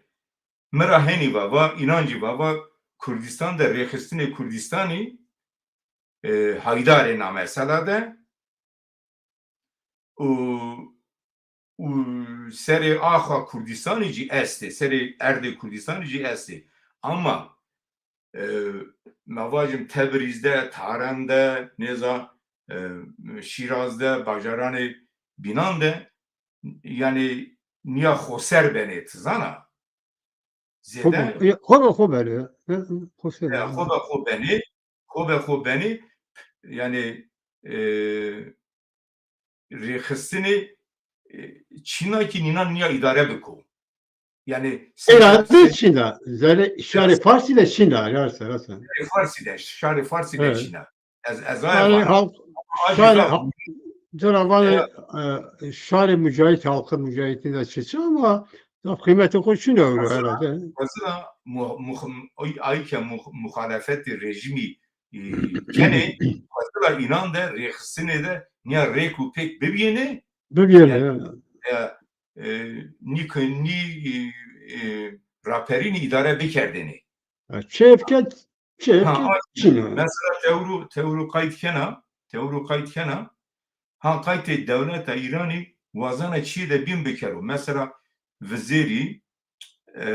Mi ra henî va, va, înan jî va, va, Kurdistan de rêxistinê Kurdistanî, e, haydar ê na mesela de. Û, û serê axa Kurdistanî jî estê, serê erdê Kurdistanî jî estê. Ama, e, ma vajim Tebrîz de, Taran de, nêza, e, Şîraz de, bajaranê bînan de, yanî nîya xoser benê, ti zana. Xo be, zêde xo be xo benê. Xo ser. Ya, xo be xo benê, xo be xo benê, yanî, e, rêxistinê, e, çin a kî nînan nîya îdare biko. Yanî Îrade çin a. Zerê şarê Farsî de çin a, ya ser, ya ser. Şarê Farsî de, şarê Farsî de çin a. Ez, ez aye vanê. Halk, şarê, cira vanê, e, şarê mucahit, halkı mucahitî de çeçe ama zaf qîmetê xo çin ewro herhalde. Mesela mu-, muxim-, ay, ay ke mu-, muxalefetê rejîmî, e, kenê, mesela înan de rêxistinê de nîya rêk û pêk bibîyêne, bibîyêne, yanî, e, e, nî ke-, nî, e, e, raperînî îdare bikerdêne. Ha, çêfke, çêfke çin o. Mesela tewro, tewro qayt kena, tewro qayt kena, ha qaytê dewleta Îranî wazena çîyê de bîn bikero. Mesela vizêrî, e,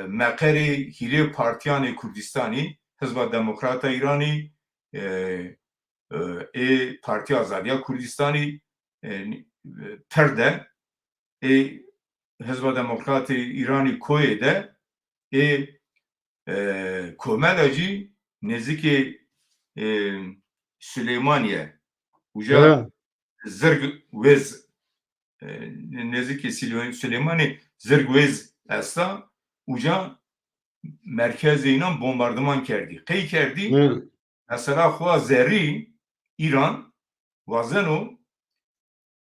meqerê hîrê partîyanê Kurdistanî, Hizba Demokrata Îranî, e, e, ê Partîya Azadîya Kurdistanî, e, pir de, ê Hizba Demokratê Îranî koyê de, ê, e, komela jî nêzikê, e, Silêmanîye. Uca zirg wêz, e, nêzikê Silê-, Silêmanî zirg wêz esta. Uca merkezê înan bombardiman kerdî. Qey kerdî? Mesela xo zerrî Îran wazeno,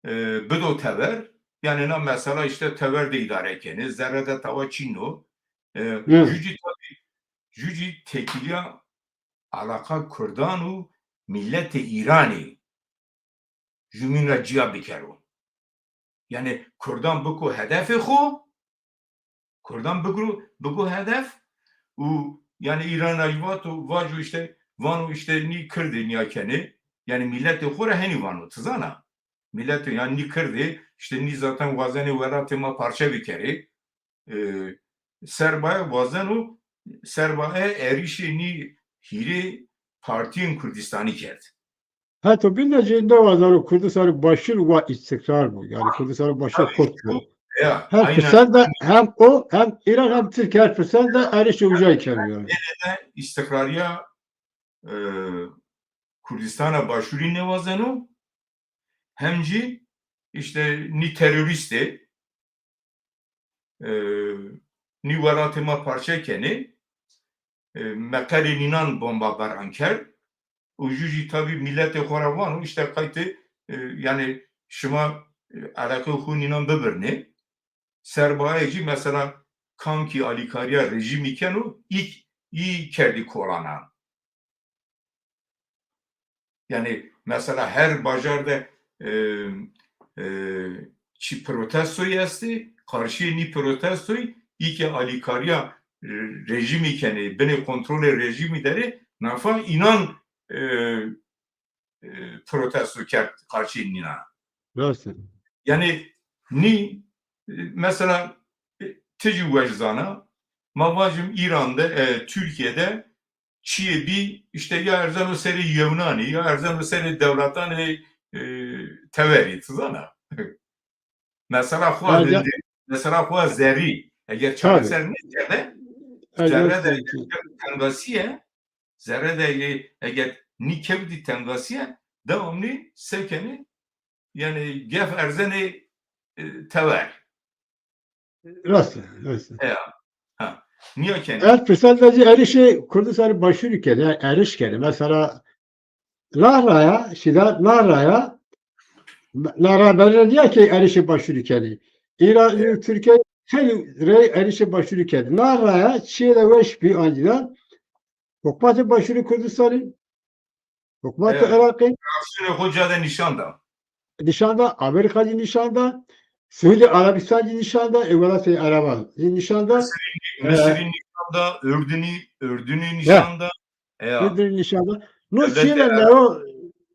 e, bido tever. Yanî na mesela îşte tever de îdare kenê, zerre de tawa çin o. E, ju cî tabî, ju cî têkilîya alaqa kurdan û miletê Îranî jumîn ra cîya bikero. Yanî kurdan biko hedefê xo, kurdan bigro, bigo hedef û yanî Îran ra jî vato, vajo îşte, vano îşte nî kirdê nîya kenê. Yanî miletê xo ra henî vano, ti zana. Miletê, yanî nî kirdê, îşte nî zaten wazenê welatê ma parçe bikerê. E, serbaye wazeno, serbaye erîşê nî hîrê partîyên Kurdistanî kerd. Heto bîn de jî nêwazeno Kurdistanê Başûr wa îstîqrar bo. Yanî Kurdistanê Başûr kurt bo. Ya, hem aynen. Pisel de hem o hem Îraq hem Tirkîye her pisel de erişê ucay keno yanî. Gene de îstîqrarîya, e, Kurdistana Başûrî nêwazeno, hem jî îşte nî terorîst ê, e, nî welatê ma parçe kenê, e, meqerê nînan bombabaran kerd û ju jî tabî miletê xo ra vano, îşte qaytê, e, yanî şima, e, eleqeyê xo nînan bibirnê. sermayeyê ci mesela kam kî alîkarîya rejîmî keno, î, î kerdî kolanan. Yanî mesela her bajar de, e, e, çi protestoyî estê, qarşîyê nî protestoyî î ke alîkarîya, e, rejîmî kenê, binê kontrolê rejîmî der ê, nafa înan, e, e, protesto kerd qarşîyê nînan. Rast e. Yanî nî, e, mesela, e, ti jî weş zana, ma vajim Îran de, e, Tirkîye de çiyê bî, îşte ya erzeno serê Yewnanî, ya erzeno serê dewletanê, e, tewerî, ti zana. Mesela xo Ha, ya- hindê, mesela xo zerrî, eger Tabii. çareser nêkerde, Elbette zerre de ki. Tengasîye, zerre de eger, eger nîkewtî tengasîye, devamlî se kenê, yanî gef erzenê, e, tewer. Rast e, rast e. Eya. Ha. Nîya kenê. El firsat de zî erişê Kurdistanê Başûrî kenê, yanî eriş kenê. Mesela Nahraya, şida Nahraya, Nahra berre nîya ke erişê Başûrî kenê. Îran, Tirkîye xeylî rey erişê Başûrî kenê. Nahraya çiyê de weş bî ancî de hukmatê Başûrê Kurdistanî, hukmatê Evet. Iraqî Reaksîyonê xo ca de nîşan da. nîşan da, Amerîka zî nîşan da, Siûdî Erebîstan zî nîşan da, ê welatê Ereban zî nîşan da. Misirî, E, Misirî nîşan da, Urdunî, Urdunî Ya. nîşan da. Eya. Urdunî nîşan da. No Dewletê çiyê de Ereb-, newo,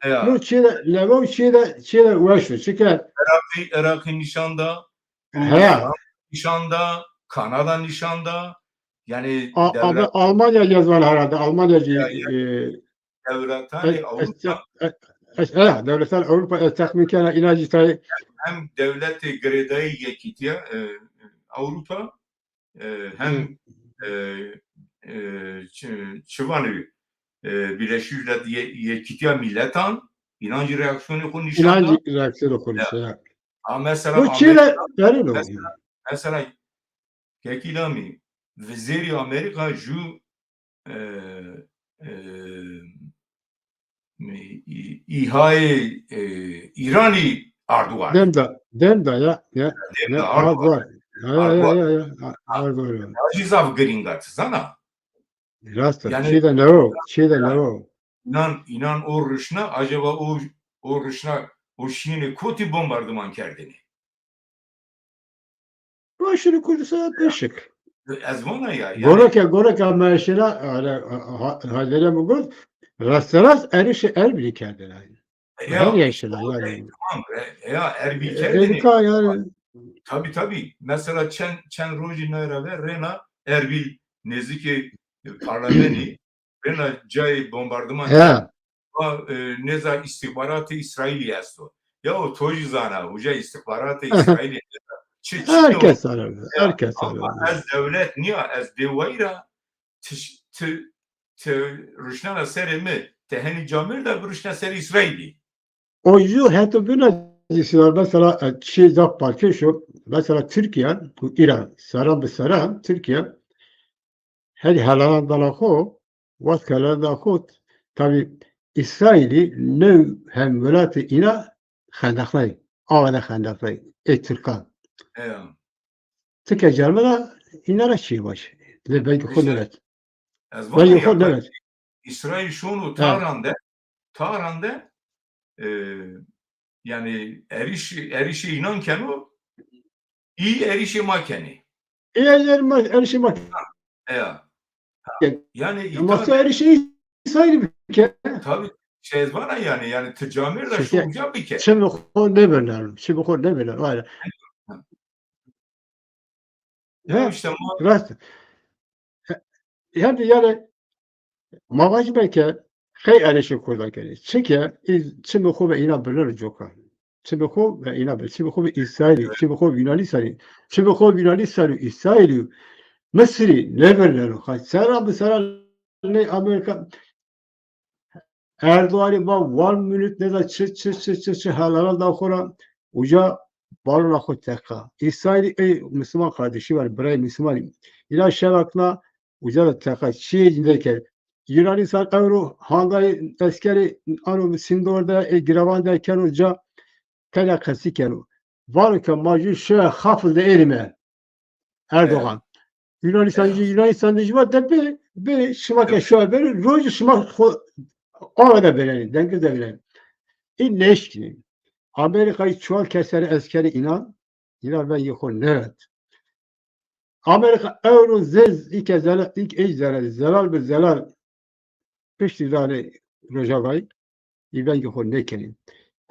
eya. no çiyê de newo, çiyê de, çiyê de weş o. Çike Iraqî, Iraqî nîşan da, He. Fransa nîşan da, Kanada nîşan da. Yanî A-, dewlet abi Almanya zî van herhalde. Almanya zî, Ya, ya. e, Dewletanê e, Ewropa. e, e, e, dewletan Ewropa ez texmîn kena îna zî tayê. Hem dewletê girêdayî Yekîtiya, e, Ewropa, e, hem, Hı. e, e, çi, çi vanê, e, Birleşmiş Millet Ye-, Yekîtiya Milletan, înan zî reaksîyonê xo nîşan da. Înan zî reaksîyonê xo nîşan da. Ha, mesela Bu çile Amerîka, derin o. mesela, mesela Kekî Lamî, vizêrî Amerîka ju, e, e, î-, î-, îhayê, e, Îranî arduar. Dem da, dem da ya, ya, Dem ya, da arduar. arduar. Ya, ya, ya, Arduar. ya, ya, a-, arduar ya. Acî zaf girîng a, ti zana. Rast e, Yanî, çî de newo, çî de ya, newo. Înan, înan o ruşna, acaba o, o ruşna, o şînê kotî bombarduman kerdêne? Başûrê Kurdistan de şik. Ez vana ya, yanî Goreke, goreke meşela, ha-, ha-, Haydere mi got, rasterast erişê Erbilî kerdêne. Ya, Her yaşına o, yani. e, tamam, e, ya, Erbil E, kerdêne. Erika yani. Tabii, tabii. Mesela çend, çend rojî naye ra ver rêna Erbil nêzikê, e, parlamenî, rêna cayê bombarduman Ya. va, e, nêza îstîxbaratê Îsraîlî esto. Ya o to jî zana, uca îstîxbaratê Îsraîlî nêza. Çi, çi Herkes arıyor, ya, herkes ama arıyor. ez dewlet nîya, ez bêwayîr a, ti, ti, ti ruşnena serê mi, ti henî camêrd a biruşna serê Îsraîlî. O ju heto bîna zî sînar, mesela, e, çî zaf balkêş o. Mesela Tirkîya û Îran, seran bi seran, Tirkîya herî helalan dana xo, wextke helalan dana xo, tabî Îsraîlî new hemwelatê îna xendeqnayî, awe de xendeqnayî, ê tirkan. Eya. Ti ke cermena îna ra çîyê baş. Lê belkî xo nêvet. Ez vana ya, belkî xo nêvet. Îsraîl şono Tahran de, Tahran de, e, yanî erîş, erîşê înan keno, î erîşê ma kenê. Î erîşê ma, erîşê ma. Eya. Yanî Ama îta se erîşê Îsraîlî bike. Tabii, şey vana yanî, yanî ti camêrd a şo uca bike. Çimê xo nêbiner, çimê xo nêbiner, vay. Ya işte ma rast. Hem de yanî ma vajîme ke qey erişê Kurdan kenê. Çike çimê xo ve îna birneno coka. Çimê xo ve îna bir. Çimê xo ve Îsraîlî, çimê xo ve Yunanîstanî, çimê xo ve Yunanîstanî, Îsraîlî, Misirî nêbirneno. Xay seran bi seran ney Amerîka Erdoğanî va one minute nêza çi, çi, çi, çi, çi helalan da xo ra, uca balona xo teqa. Îsraîlî ey Müslüman kardeşi var, birayê Müslümanî. Îna şevakna uca da teqa. Çiyê cî nêkerd. Yunanîstan ewro handayê eskerî ano sîndor de, ê girevan de keno ca, tena qesî keno. Vano ke ma jû şewe xafil de êrîme. Erdoğan. Yunanistan'cı, Yunanistan'cı var da bir, bir şima ke şuwa bir, rojî şima xo-, ava da verenî, dengiz de verenî. Î neşkinî. Amerika'yı çuwal keseri eskeri inan, inan ben yıkı neret. Amerika euro zez, ilk zelal, ilk eş zelal, zelal bir zelal piştî danê Rojavayî, î vengê xo nêkenî.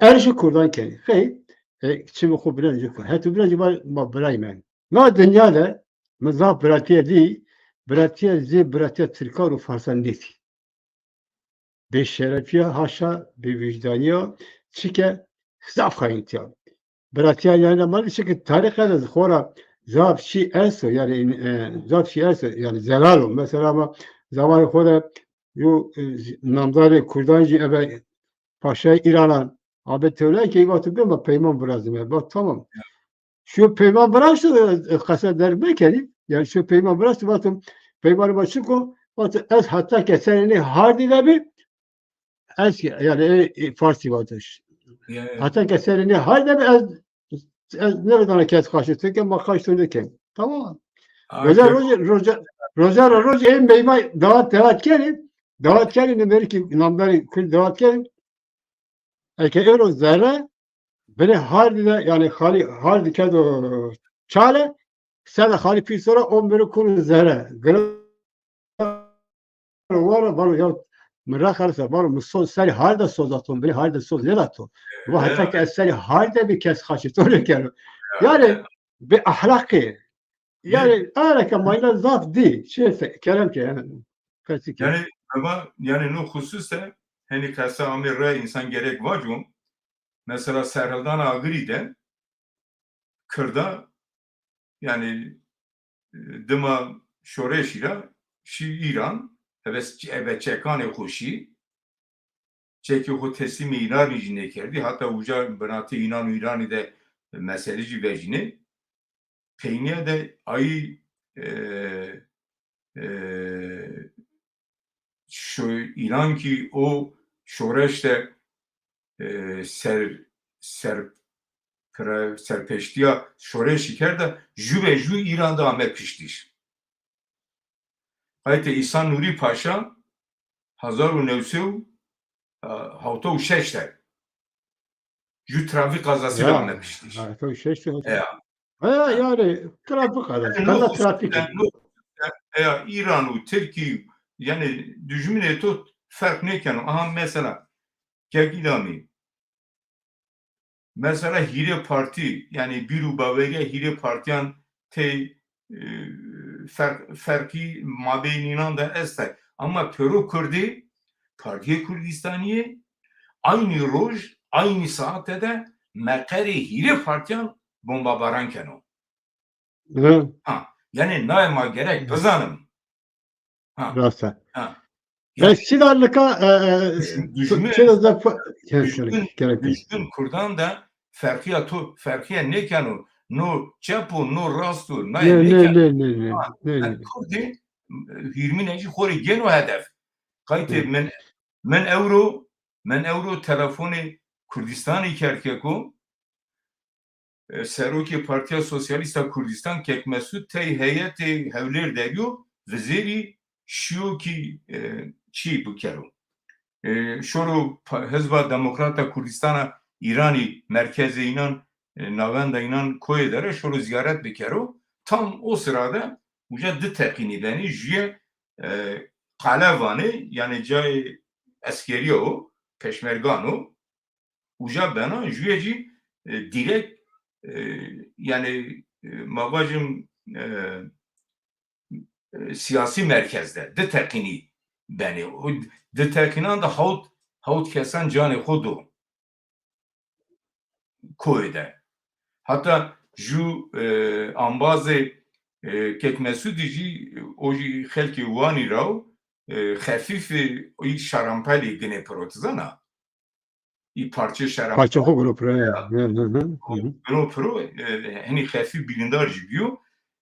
Erişê kurdan kenî. Xey, e, çimê xo bilencî xo. Hetû bilencî ma, ma biraymen. Na dinya de mi zaf biratîye dî, biratîye zê biratîya tirkan û farsan nêdî. Bêşerefîya, haşa, bêvîjdanîya, çike zaf xayîntîya. Biratîya yanî ma çike tarîxe de xora zaf şî esto, yanî, e, zaf şî esto, yanî zelal o. Mesela ma zamanê xo de yo, e, namdarê kurdan jî ebe paşayê Îranan, abe tewlay ke vato bê ma peyman virazîme. Vat tamam. Şu peyman viraşto, e, qese derg mekerî. Yanî şu peyman viraşto, vato peymanê ma çik o? Vato ez heta ke serê nê hardî de bî, ez yanî, e, e, Farsî vatiş. Ya, ya. Heta ke serê nê hardî de bî, ez, ez nêvedana kes xaşî to ke ma xaşî to nêken. Tamam. Roja, roja, roja, roja ra roj ê meyma dawat, dawat kenî. Dawat kenî, ne merî ki namdarî kul dawat kenî. Eke êro zerre, binê hardî de, yanî xalî hardî kerdo çale, sede xalî pîl sora o mi rê kuno zerre. Gira wara vano ya mi rexerse, vano mi soz serî hardî de soz ato, binê hardî de soz nêdato. Va heta ke ez serî hardî de bî kes xaşî to nêkero. Yanî bi ahlaqî. Yanî areke mayna zaf dî. Şey, kerem ke yanî. Qesî ke. Yanî ema, yanî no xusus de henî qese amê ra însan gerek vaco. Mesela serhildana agirî de kirda, yanî, e, dima şoreşî ra şî Îran, ebe, ebe çekanê xo şî, çekê xo teslîmê Îranî jî nêkerdî. Heta uca binatê Înan û Îranî de meselî jî vejînê. Peynîya de ayî, e, e, şo-, Îran kî o şoreş de, e, ser, ser, pira-, serpeştîya şoreşî kerda, jû ve jû Îran de ame piştîş. Qaytê Îhsan Nurî Paşa hezar û new sey û hewta û şeş de jû trafîk qazasî de ame piştîş. Hewta û şeş de. Ya. Ha, yanî trafîk qazası. Yanî no, kaza trafîk. Yanî no, ya, Îran û Tirkî, yanî dijminê to ferq nêkeno. Aha mesela, Kek Îlamî. Mesela hîrê partî, yanî bîr û bawerîya hîrê partîyan tey, e, ferq, ferqî mabênînan de estay. Ama pêro kurdî, Partîyê Kurdîstanî yê, aynî roj, aynî saate de meqerê hîrê partîyan bombabaran keno. Hı. Ha, yanî naye ma gerek bizanim. Ha. Rast e. Ha. Yanî, ez çi da nika, e, e, dijmin, çi da zaf, dijmin, gerek, gerek. Dijmin kurdan de ferqîya to, ferqîya nêkeno. No çep o, no rast o, naye nêkeno. Nê, nê, nê, nê. Ha, nê, yanî nê. Kurdî, e, hîrmîne jî xo rê gêno hedef. Qaytê min, min ewro, min ewro telefonê Kurdîstanî kerd keko, e, serokê Partîya Sosyalîst a Kurdîstan Kek Mesûd tey heyetê Hewlêr de bîyo, vizêrî şîyo kî, e, çî bikero. E, şoro pa-, Hizba Demokrat a Kurdîstan a Îranî merkezê înan, e, navenda înan koyê de re şoro zîyaret bikero. Tam o sira de uca di teqînî benî, jûye, e, qale vanê, yanî cayê eskerî yo, peşmergan o. Uca bena, jûye jî, e, dîrekt, e, yanî, e, ma vajim, e, e, sîyasî merkez de di teqînî benê. O di teqînan de hawt, hawt kesan canê xo do koyê de. Heta jû, e, ambazê, e, Kek Mesûdî jî, o jî xelkê Wanî ra o, e, xefîfî, î şarampelî ginê piro, ti zana? Î parçe şerab. Parçe xo giro piro, ya. Ya. Hı hı. Hı hı. Giro piro, e, henî xefîf bîlindar jî bîyo.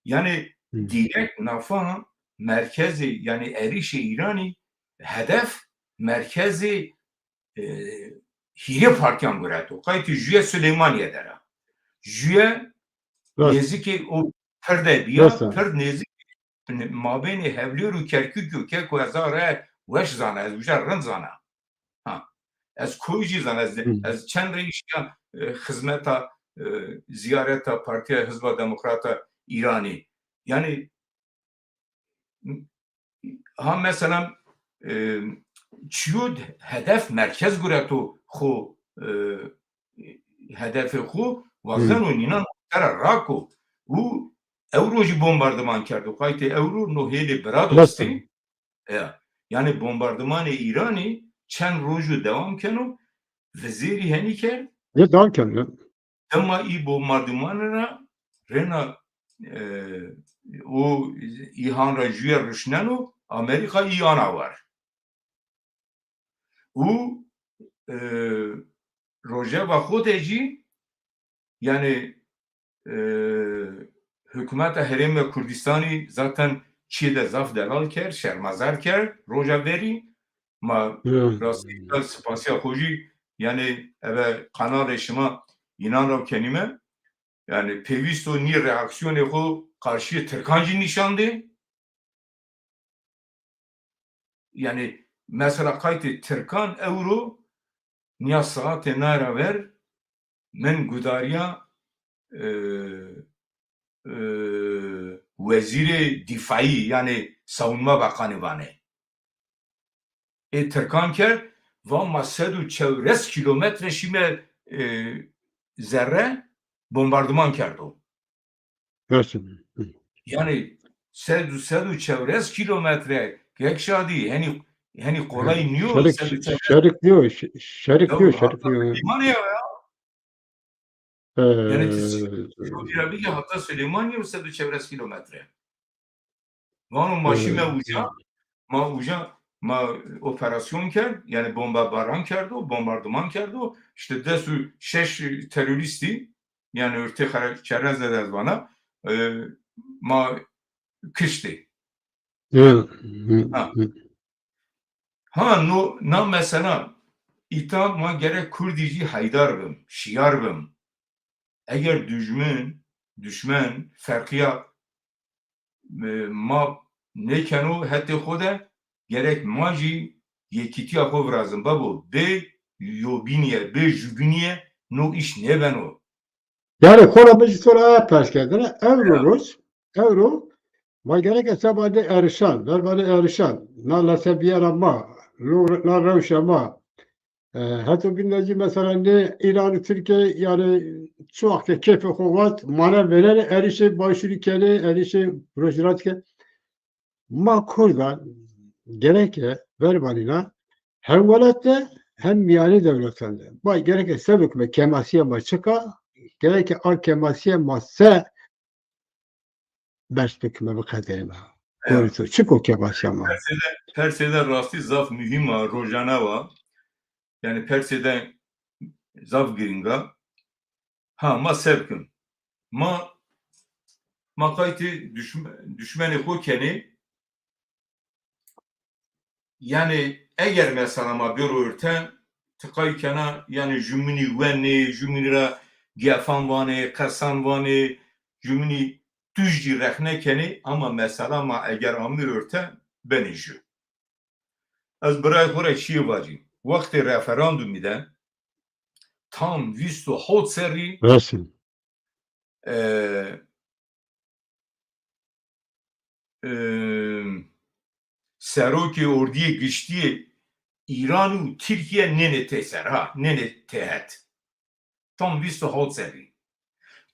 Yanî, hı, dîrekt nafa merkezê, yanî erişê Îranî hedef merkezê, e, hîrê partîyan gureto. Qaytê jûye Silêmanîye der a. Jûye, rast, nêzîkê o pir de bîya, pir nêzik. Mabênê Hewlêr û Kerkûkî yo, keko ez a rey weş zana, ez uca rind zana. Ha. Ez koy jî zana, ez, ez çend rey şiya, e, xizmeta, e, zîyareta Partîya Hizba Demokrata Îranî. Yanî, ha, mesela, e, çiyo hedef merkez gureto xo, e, hedefê xo wazeno nînan sera rako û ewro jî bombardiman kerdo. Qaytê ewro no hêlê bira dostî. E, yanî bombardimanê Îranî çend rojo dewam keno, vizêrî henî kerd. Nê dewam keno. Dema î bombardîmanî ra rêna, e, o îhan ra jûye ruşneno, Amerîka î ana war. Û, e, rojeva xo de jî, yanî, e, hukûmeta Herêma Kurdîstanî zaten çîyê de zaf delal kerd, şermezar kerd, roja verî. Ma rastî de sipasîya xo jî, yanî eve kanalê şima înan ra kenîme. Yanî pêwîst o nî reaksîyonê xo qarşîyê tirkan jî nîşan dê. Yanî mesela qaytê tirkan ewro nîya saetê nay ra ver min gudarîya, e, e, wezîrê dîfaî, yanî savunma bakanî vanê. Ê tirkan kerd, va ma sed û çewres kîlometre şîme, e, zerre, bombardiman kerdo. Gerçekten. Yanî sed û, sed û çewres kîlometre, Kek Şadî, henî, henî kolay nîyo, şerik, sed û çewres. Şerik nîyo, şe-, şerik nîyo, şerik nîyo. Lîmanê ya. Yanî ti Suudî ra bigî heta Silêmanîye yo sed û çewres kîlometre. Vano ma şîme uca, ma uca, ma operasyon kerd, yanî bombabaran kerdo, bombardiman kerdo. Îşte des û şeş terorîstî, yanî ortê xere-, çerez de ez vana, e, ma kiştî. Ha. Ha, no, na mesela, îta ma gerek kurdî jî haydar bim, şiyar bim. Eger dujmin, duşmen, ferqîya, e, ma nêkeno hetê xo de, gerek ma jî yekîtîya xo virazin. Babo, bê yobînîye, bê jubînîye no îş nêbeno. Yanî xora mi jî to ra aya pers kerdene. Ewro roj, ewro ma gereke sebanê erişan, verbanê erişan, na lese bîyera ma, lo-, na rewşa ma. E, heto bîn de jî mesela nê Îran û Tirkîye, yanî çi waxt ke kêfê xo vat, mane vênenê erişê başûrî kenê, erişê rojî ra kenê. Ma kurdan gereke verbanîna hem welat de hem mîyanê dewletan de. Ma gereke se bikime, kemasîya ma çik a, gereke a kemasîya ma se berz bikime, biqederîme. Gorê to çik o kemasîya ma? Persê de, persê de rastî zaf muhîm a, rojane wa. Yanî persê de zaf girîng a. Ha, ma se bikim? Ma, ma qaytê duşm-, duşmenê xo kenê. Yanî eger mesela ma bêro orte, ti qay kena, yanî jumînî wenê, jumînî ra gefan vanê, qesan vanê, jumînî tuj jî rexne kenê, ama mesela ma eger amê orte, benê jû. Ez birayê xo ra çîyê vacî. Wextê referandumî de tam vîst û hewt serrî, e, e, serokê Ordiyê Giştî yê Îran û Tirkîye nênê têser, ha, nênê têhet. Tam vîst û hewt serrî.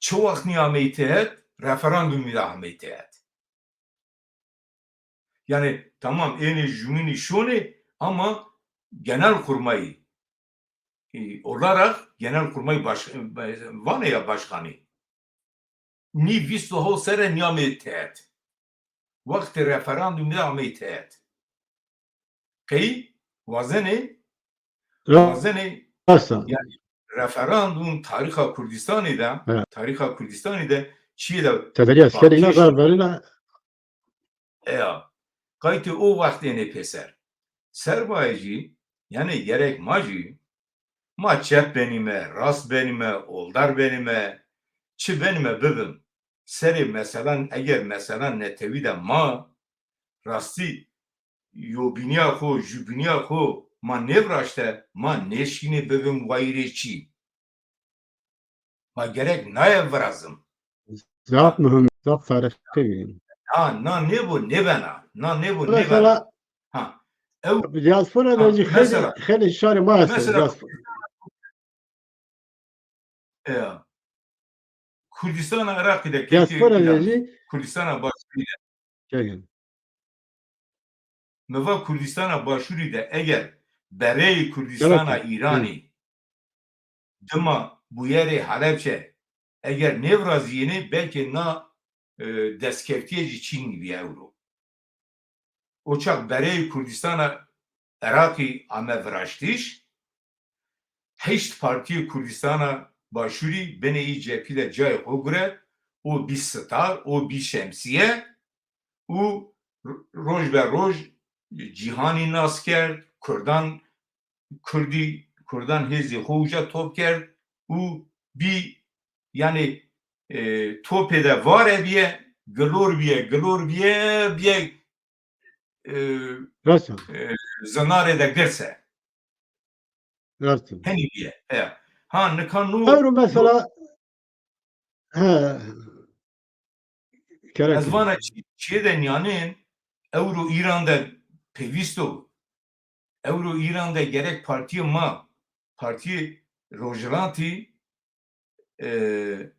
Çi wext nîyameyî têhet? Referandumî de ameyî têhet. Yanî tamam, ênê jumînî şonê ama Genelkurmay, e, olarak Genelkurmay baş-, e, vanê ya başkanî. Nî vîst û hewt serre nîyameyî têhet. Wextê referandumî de ameyî têhet. Qey wazenê, wazenê, yanî referandum tarîxa Kurdistanî de, tarîxa Kurdistanî de çîyê de tederiya skerîna verîna. Eya, qaytê o wext ênê pêser. Serbayê jî, yanî gerek ma jî, ma çep benîme, rast benîme, oldar benîme, çi benîme bibim. serê meselan, eger meselan netewî de ma rastî yobînîya xo, jûbînîya xo ma nêviraşte, ma nêşkînê bibim wayîrê çî. Ma gerek naye virazim. Zaf muhîm, zaf tarîxî. Na, na nêbo nêbena. Na nêbo nêbena. Mesela, ha, ew, diaspora de jî xeylê, xeylê şarê ma esto. Mesela, diaspora. E, Kurdistana Iraqî de, diaspora de jî, Kurdistana Başûrî de. Mi va Kurdistana Başûrî de eger bereyê Kurdistana Îranî dima bûyerê Helebçe eger nêvirazîyêne, belkê na, e, destkeftîye jî çin bîye ewro. O çax bereyê Kurdistana Iraqî ame viraştiş, heşt partîyê Kurdistana Başûrî binê î cephî de cayê xo guret û bî sitar û bî şemsîye û r-, roj be roj cîhanî nas kerd, kurdan, kurdî, kurdan hêzê xo uca top kerd û bî, yanî, e, topê de vare bîye, gilor bîye, gilor bîye, bîye, e, e, zinarê de girse. Rast o. Henî bîye. He. Ha, nika no, ewro mesela, he, kerek ez vana çi-, çiyê de nîyanên, ewro Îran de pêvîst o. Ewro Îran de gerek partîyê ma, partîyê Rojhilatî, e,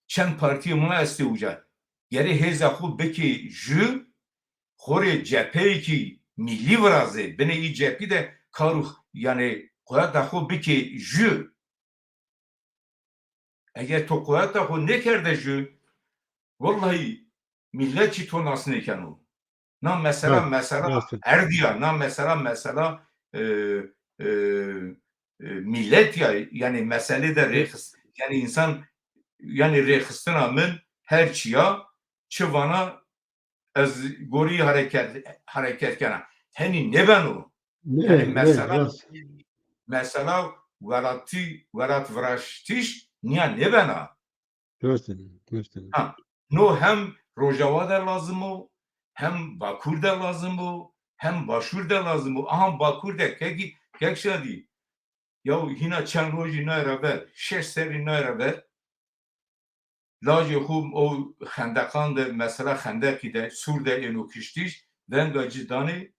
çend partîyê ma estê uca. Gerê hêza xo bikê jü, xo rê cepheyêkî mîllî virazê, binê î cephî de kar û, yanî, quweta xo bikê jü. Eger to quweta xo nêkerde jü, wellahî mîlet jî to nas nêkeno. Na mesela, mesela erdî ya, na mesela, mesela, e, e, e, mîlet ya, yanî meselê de rêxist, yanî însan, yanî rêxistina min her çi ya, çi vana ez gorî hareket, hareket kena. Henî nêbeno. Yanî mesela, mesela welatî, welat viraştiş nîya nêbena. Rast o, rast o. Ha, no hem Rojava de lazim o, hem Bakur de lazim o, hem Başur de lazim o. Aha Bakur de kekî, kek Şadî. Ya hîna çend rojî naye ra ver, şeş serrî naye ra ver, lajê xo o xendeqan de, mesela xendeqî de, sûr de êno kiştiş, venga ci danê,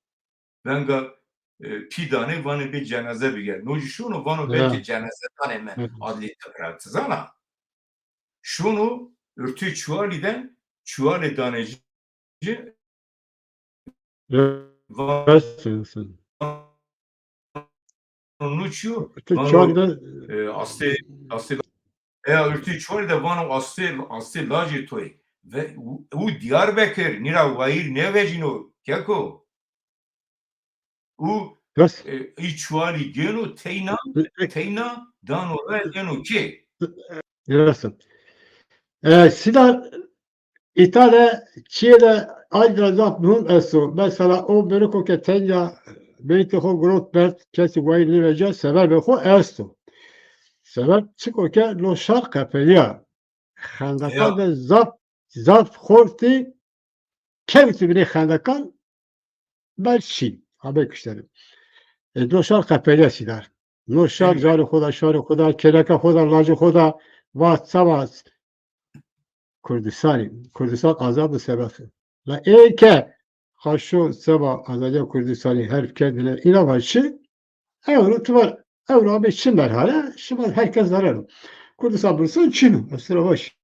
venga, e, pî danê, vanê bê cenaze bigere. No jî şono vano belkê cenaze danê mi, adlî tepra, ti zana. Şono urtê çuwalî de, çuwalê danê ci, vano no çi yo? Urtê çuwalî de, e, astê, astê, e, urtê çuwalî de vano astê, astê lajê to yê. Ve û, û Diyarbekir nîra wayîr nêvecîno, keko. Û, e, î çuwalî gêno teyna, teyna dano ra êno kê. Rast o. E, Sîdar, îta de çîyê de ayrıca zaf muhîm esto. Mesela o beriko ke tenya beytê xo girot berd, kesî wayîr nêveca, sebebê xo esto. Sebeb çiko ke no şar qepelîya. Xendeqan de zaf, zaf xortî kewtî binê xendeqan, ber şî, abe kuşterî. E, no şar qepelîya Sîdar. No şar carê xo da, şarê xo da, kêleka xo da, lajê xo da, va seba Kurdistanî, Kurdistan azad bi sebeb. La ê ke xaşo seba azadîya Kurdistanî herf kerdine, îna va çi? Ewro tu va, ewro amê çi merhale, şima herkes zarar o. Kurdistan bursun çin o, mesela baş.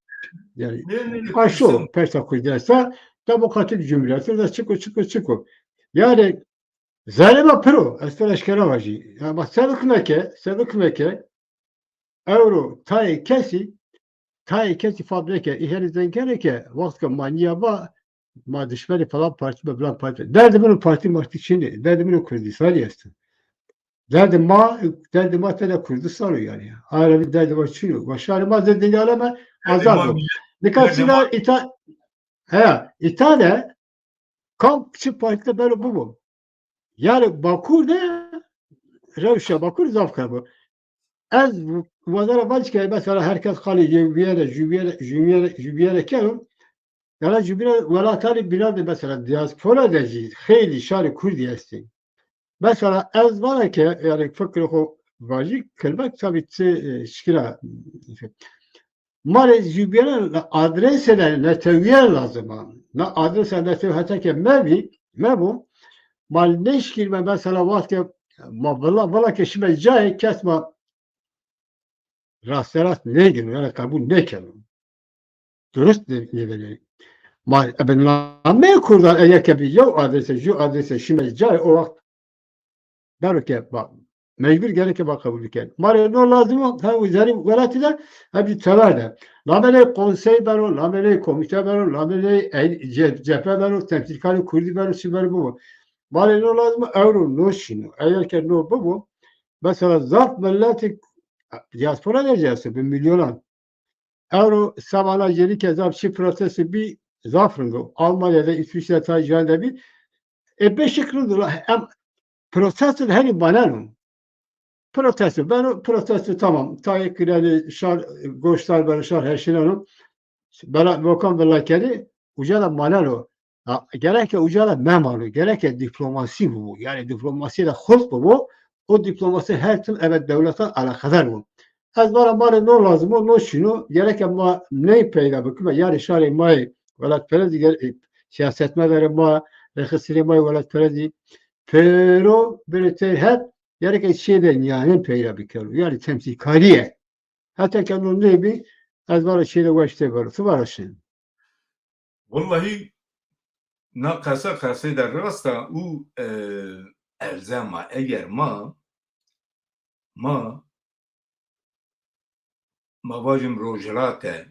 Yanî, nê, nê, nê, aşo, Kurdistan persa Kurdistan, demokratik cumhuriyet, da çiko, çiko, çiko. Yanî, zerrê ma piro, ez to eşkera vajî. Ya, ma sebik meke, sebik meke, ewro tayê kesî, tayê kesî fam neke, î herî zengere ke, wext ke ma nîya va, ma dişmenê falan partî be, filan partî be. Derdê min o partî martî çin ê, derdê min o Kurdistanî esto. Derdê ma, derdê ma tede Kurdistan o yanî. Ayrı bir derdê ma çin o. Ma şarê ma zê dinya aleme azad o. Nika Sîdar îta, he, îta de kam çi partî de beno bibo. Yanî Bakur de, rewşa Bakur zaf xerab o. Ez wazara vac ke mesela herkes qalê yewbîye de, jubîye de, jubîye de, jubîye de keno. Yanî jubîye welatanê bînan de mesela diaspora de jî xeylî şarê kurdî estê. Mesela ez vana ke, yanî fikrê xo vajî, kelmek tabî ti, e, şikîna. Ma rê jubîyena adresê de netewîye lazim a. Na adresa netewîye heta ke mebî, mebo, ma nêşikînîme mesela waxt ke ma vila, vila ke şime cayê kes ma rasterast nêgêno, yanî qebul nêkeno. Durust nê-, nêbenê. Ma ebe nameyê kurdan eger ke bi yew adrese, ju adrese şime cayê, o waxt beno ke ba, mecbur gereke ba qebul biken. Ma rê no lazim o, hem wezarê welatî de, hem jî teber de. Nameyê konsey beno, nameyê komîte beno, nameyê ey-, ce-, cephe beno, temsîlkarê kurdî beno, çi beno bibo. Ma rê no lazim o, ewro no şîno. Eger ke no bibo, mesela zaf miletî diaspora de jî esto, bi milyonan. Ewro seba na yenî ke zaf çi protesto bî, zaf rind o. Almanya de, Îsvîçre, tay can de bî. E, beşik rind o. Em protesto de henî maneno. Protesto beno, protesto tamam. Tayê kireni şar, goşdar beno, şar heşîneno. Bela, vokan vila kerî, uca de maneno. Ha, gereke uca de memano, gereke dîplomasî bibo. Yanî dîplomasî de xurt bibo, o dîplomasî her tim ebe dewletan eleqedar bo. Ez vana ma rê no lazim o, no şîno, gereke ma ney peyda bikime, yanî şarê ma yê welatperestî ger-, e, siyasetmedarê ma, rêxistinê ma yê welatperestî pêro birê tey het, gereke çê de nîyanên peyda bikero. Yanî temsîlkarîye. Heta ke no nêbî, ez vana çê de weş têbero. Ti vana şin. Wellahî na qese qeseyde rast a û, e, elzem a. Eger ma, ma, ma vajim rojhilate,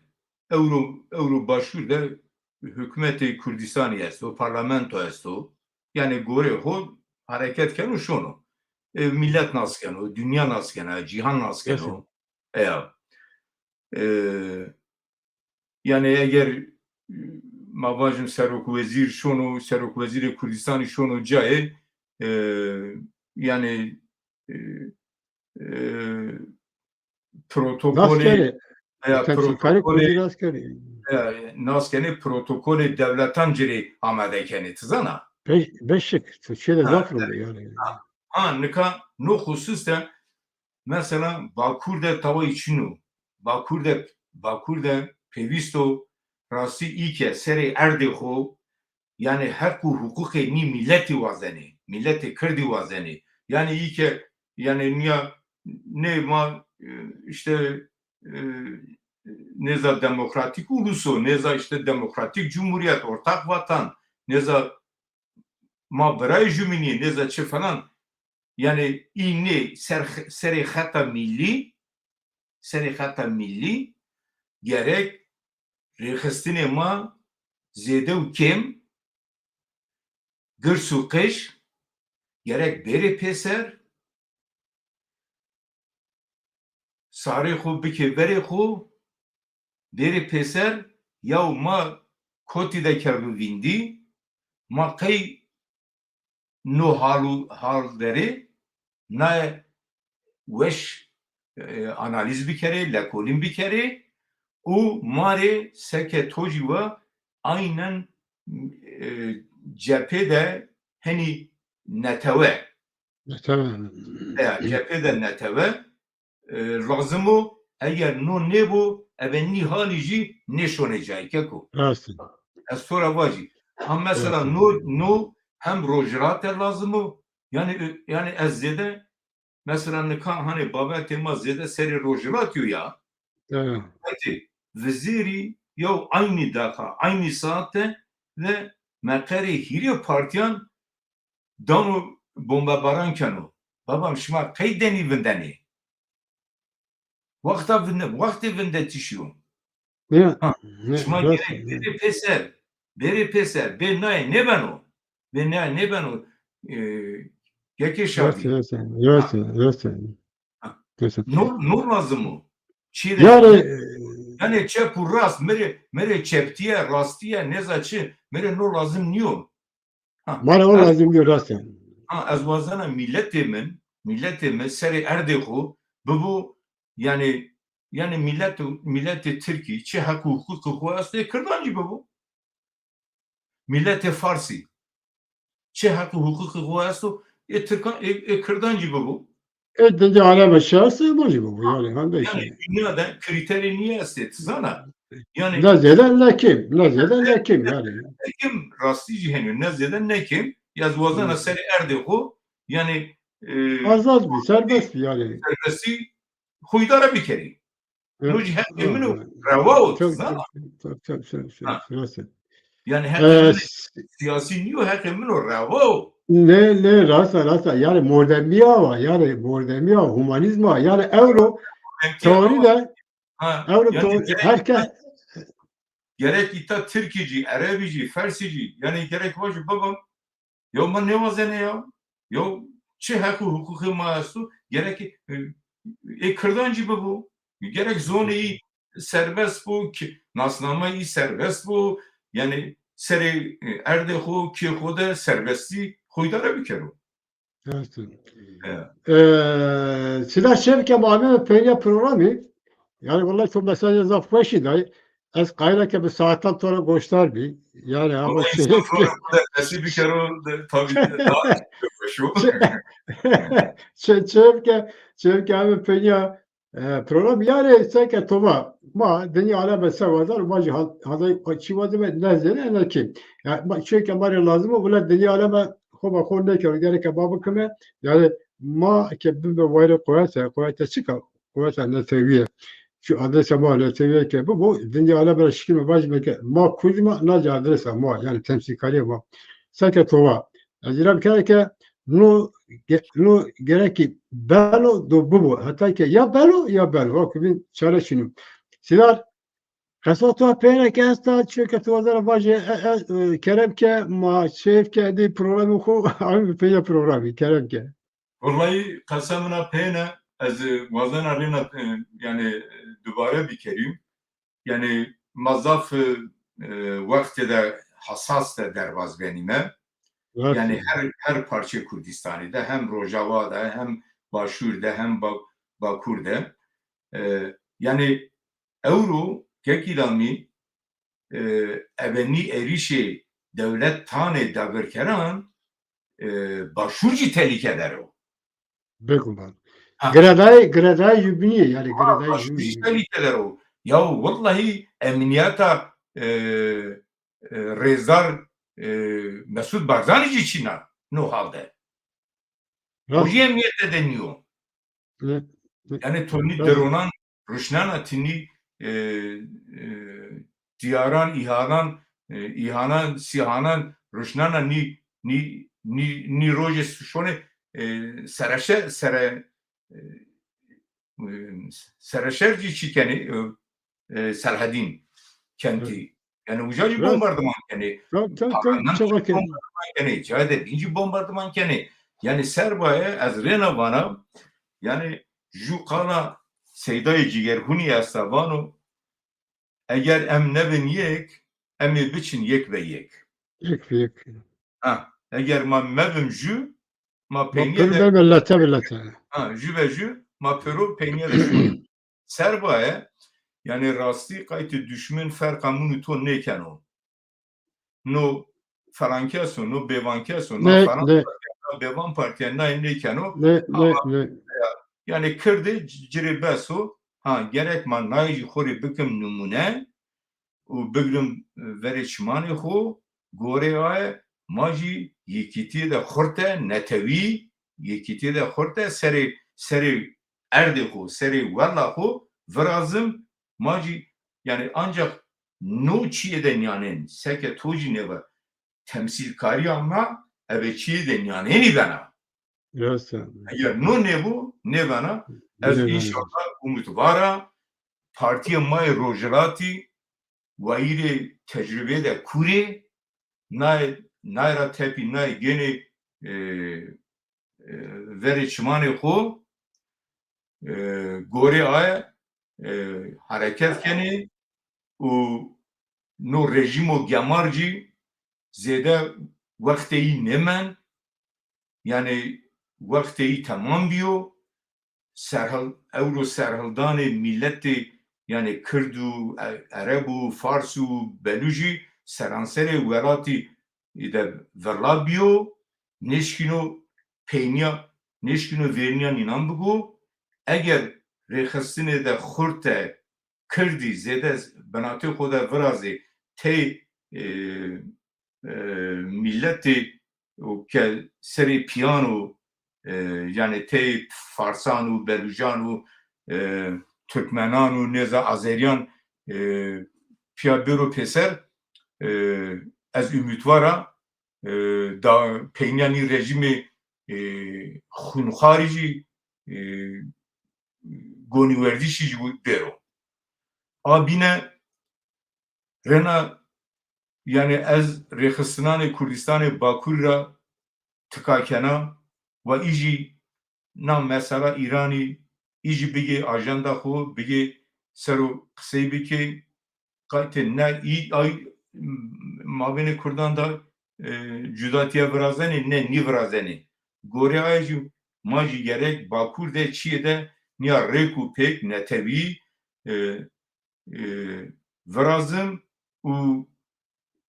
ewro, ewro başûr de hukmetê Kurdîstanî esto, parlamento esto. Yanî gorê xo hereket keno şono. E, milet nas keno, dinya nas kena, cîhan nas keno. Kesin. Eya. E, yanî eger, ma vajim serokwezîr şono, serokwezîrê Kurdîstanî şono cayê, e, yanî, e, e, protokolê, nas kenê, veya temsîlkarê protokolê, kurdî nas kenê, veya nas kenê, protokolê dewletan ci rê amade kenê, ti zana? Be-, beşik, tu çê de zaf rind o yanî. Ha, ha, nika no xusus de mesela Bakur de tawayî çin o. Bakur de, Bakur de pêwîst o rastî î ke serê erdê xo, yanî heq û huqûqê nî mîletî wazenê, mîletê kirdî wazenê. Yanî î ke, yanî nîya nê ma, e, îşte, e, nêza demokratîk ulus o, nêza îşte demokratîk cumhurîyet, ortak vatan, nêza ma birayê jumînî, nêza çi falan. Yanî î nê ser, serê xeta mîllî, serê xeta mîllî gerek rêxistinê ma zêde û kêm, girs û qij gerek bêrê pêser, sarê xo bikê verê xo, bêrê pêser, yaw ma kotî de kerdo vîndî, ma qey no hal û hal derê naye weş, e, analîz bikerê, lekolîn bikerê û ma rê seke to jî wa aynen, e, cephê de henî netewe. Netewe. Eya, cephê de netewe, e, lazim o. Eger no nêbo, ebe nî halî jî nêşonê cayê keko. Rast. Ez to ra vajî. Ha mesela no, no hem rojhilate lazim o. Yanî, yanî ez zêde, mesela nika hanê babetê ma zêde serê rojhilatî yo ya. Hetê vizêrî yew eynî deqa, eynî saet de ve meqerê hîrê partîyan dano bombebaran keno. Babam şima qey denî vindenê? Wexta vinde, wextê vindetişî yo. Ha, şima gerek bêrê pêser, bêrê pêser, bê naye nêbeno. Bê naye nêbeno. E, gekê şardî. Rast, rast, rast, rast. Ha. No, no lazim o. Çî de yanî, yanî çep û rast, mi rê, mi rê çeptîye, rastîye, nêza çi, mi rê no lazim nîyo. Ha, ma rê o lazim nîyo, rast yanî. Ha, ez wazena mîletê min, mîletê min serê erdê xo bibo Yanî, yanî milet, miletê Tirkî çi heq û huqûqê xo esto, ê Kirdan jî bibo. Miletê Farsî çi heq û huqûqê xo esto, ê Tirkan, ê, ê Kirdan jî bibo. Ê dindê aleme şi esto, ê ma jî bibo. Yanî hende yanî şey. Dinya de krîterê nîye estê, ti zana? Yanî ne zêde, ne kêm, ne zêde, ne kêm yanî. Ne kêm, rastî jî henî, ne zêde, ne kêm. Ya ez wazena serê erdê xo, yanî, e, azad bî, serbest bî yanî. Serbestî xo îdare bikerî. No jî heqê min o, rewa o, ti zana? Tabii, tabii, tabii, tabii, tabii, tabii. Ha. Rast e. Yanî heqê min siyasî nîyo, heqê min o, rewa o. Ne, ne, rast e, rast e. Yanî mordemîya wa, yanî mordemîya, humanîzma, yanî ewro teorî de, ha, ewro yanî teorî, gerek, herkes gerek îta Tirkî jî, Erebî jî, Fersî jî, yanî gerek vajî bibim, ya ma nêwazenê ya. Ya çi heq û huqûqê ma esto, gerek, e, ê Kirdan jî bibo. Gerek zonê î serbest bo, ki, nasnameyê î serbest bo. Yanî serê, e, erdê xo, kê xo de serbestî xo îdare bikero. Rast e. E, Sila, şevke ma amê peynîya programî. Yanî wellahî to mesajê zaf weşî day. Ez qayîl a ke bi saetan to ra goşdar bî. Yanî ama wellahî şey, însan to ra xo de qesî bikero, de, tabî daha weş o. Çe-, çe-, çevke, çevke amê peynîya, e, program. Yanî seke to va, ma dinya aleme se wazar, ma jî ha-, hadey çî wazeme, ne zêde ne kêm. Ya, ma, çunke ma rê lazim o, wele dinya aleme xo ma xo nêkero, gereke ma bikime. Yanî ma ke bibe wayirê quwete, quwete çik a? Quweta netewîye. Şu adresa ma netewîye ke bibo, dinya aleme ra şikîme, vajîme ke ma kurd îme, na jî adresa ma, yanî temsîlkarîya ma. Seke to va. Ez înan bikena ke no ge-, no gerekî beno do bibo. Heta ke ya beno ya beno. Wa kubîn çare çin o. Sîlar, qesa to peyêne ke esta, çunke to wazena vajê, e, e, e, kerem ke ma şevke di programê xo, amî peyêna programî, kerem ke. Wellahî qesa min a peyêne, ez, e, wazena rêna, e, yanî, e, dubare bikerîm. Yanî ma zaf, e, e, wextê de hesas de derbaz benîme. Rast. Yanî her, her parçeyê Kurdistanî de, hem Rojawa de, hem Başûr de, hem Ba-, Bakur de. E, yanî ewro kek Îlamî, e, ebe nî êrîşê dewlet tanê dagirkeran, e, Başûr jî telîkeder o. Bêguman. Ha. Giredayê, giredayê jubînî yê, yanî ha, giredayê jubînî. Başûr jî telîkeder o. Ya wellahî emnîyeta, e, e, rêzdar, e, Mesûd Barzanî jî çin a no hal de. Rast. O jî emnîyete de nîyo. Yanî to nî dronan ruşnena, ti nî, e, e, tîyaran, îhanan, e, îhanan, sîhanan ruşnena, nî, nî, nî, nî rojê şonê, e, sereşe-, sere-, e, e, sereşer jî çi kenê, e, e, Selhedîn kentî. Yanî uca jî bombardiman kenê. Tabii, tabii, tabii. Pagandan jî bombardiman kenê. Cayê de bîn jî bombardiman kenê. Yanî serbaye ez rêna vana, yanî ju qala Seydayê Cîgerhûnî esta, vano, eger em nebin yek, em ê biçin yek be yek. Yek be yek. Ha, eger ma mebim ju, ma peynîye de, lete be lete. Ha, ju be ju, ma pêro peynîye de şûn. Serbaye, yanî rastî qaytê duşmin ferqa min û to nêkeno. No felankes o, no bêvankes o, na falan partîye, na bêvan partîye, nayê nêkeno. Ama yanî kirdê ci rê bes o. Ha, gerek ma nayê jî xo rê bikim nimûne û bigrim, e, verê çimanê xo, gorê aye ma jî yekîtîye de xurte, netewî yekîtîye de xurte, serê, serê erdê xo, serê wela xo virazim, ma jî, yanî ancax no çîyê de nîyanên, seke to jî nêva, temsîlkarîya ma ebe çîyê de nîyanênî bena. Rast e. Eger no nêbo, nêbena. Ez înşallah umutvar a, partîyê ma yê Rojhilatî wayîrê tecrubeyê de kûr ê, nayê, nayê ra tepî nayê gênê, e, e, verê çimanê xo, e, gorê aye, e, hereket kenê û no rejîmo gemar jî zêde wextê yî nêmen, yanî wextê yî temam bîyo. serhil, ewro serhildanê mîletê, yanî Kird û E-, Ereb û Fars û Belûjî seranserê welatî de virla bîyo, nêşkîno peynîya, nêşkîno vernîya nînan bigo. Eger rêxistinê de xurte Kirdî zêde binatê xo de virazê tey, e, e, mîletê û ke serê pîyan û, e, yanî tey Farsan û Belûcan û, e, Turkmenan û nêza Azerîyan, e, pîya bêro pêser, e, ez umîtwar a, e, da peynîya nî rejîmê, e, xûnxarî jî, e, gonîwerdişî jî bêro. A bîne rena, yanî ez rêxistinanê Kurdistanê Bakurî ra tika kena, wa î jî na mesela Îranî, î jî bigê ajenda xo, bigê ser o qisey bikê, qaytê ne î ay mabênê Kurdan de, e, cudatîye virazenê, ne nîvirazenê. Gorê aye jî ma jî gerek Bakur de çîyê de nîya rêk û pêk netewî, e, e, virazim û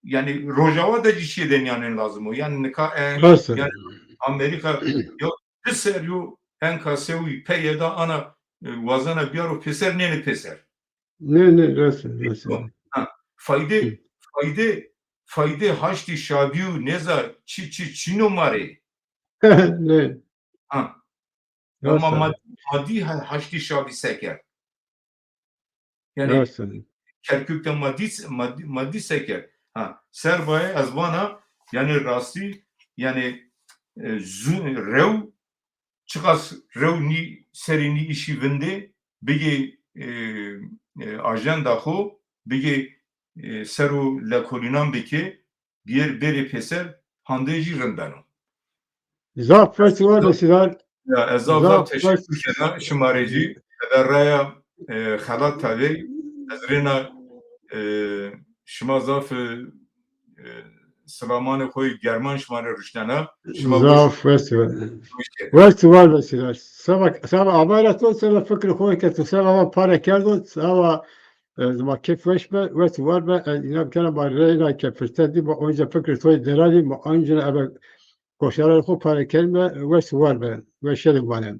yanî Rojawa de jî çîyê de nîyanên lazim o. Yanî nika e, Rast e. Yanî Amerîka yo di ser yo enka sewî peyê de ana, e, wazena biyaro pêser, nênê pêser. Nê, nê, rast e, rast e. Ha, fayde, Hı. fayde, fayde Haştî Şabî û nêza çi, çi, çino ma rê. Nê. Ha. Rast Ama e. Madî, madî ha-, Haştî Şabî se kerd. Yanî Rast e. Kerkûk de madî, madî, madî se kerd. Ha, serbaye ez vana, yanî rastî, yanî, e, zu-, rew, çiqas rew nî, serê nî îşî vindê, bigê, e, e, ajenda xo, bigê, e, ser o lekolînan bikê, biyêr bêrê pêser, handê jî rind beno. Zaf weş û war be Sîrar. Ya, ez zaf, zaf, zaf teşekkür kena şima rê jî. Ebe raya, e, xelat tavey, ez rêna, e, şima zaf, e, e, silamanê xo yê german şima rê ruşnena. Şima Zaf weş û war. Weş û war be Sîrar. Seba, seba amara to, seba fikir xo ke to seba ma pare kerdo, seba E, ma kêf weş be, weş û war be. E, înan kena ma reyna ke firset dî, ma onca fikir toy derarî, ma onca ebe goşdarê xo pare kerîme, weş û war be, weşe de mane.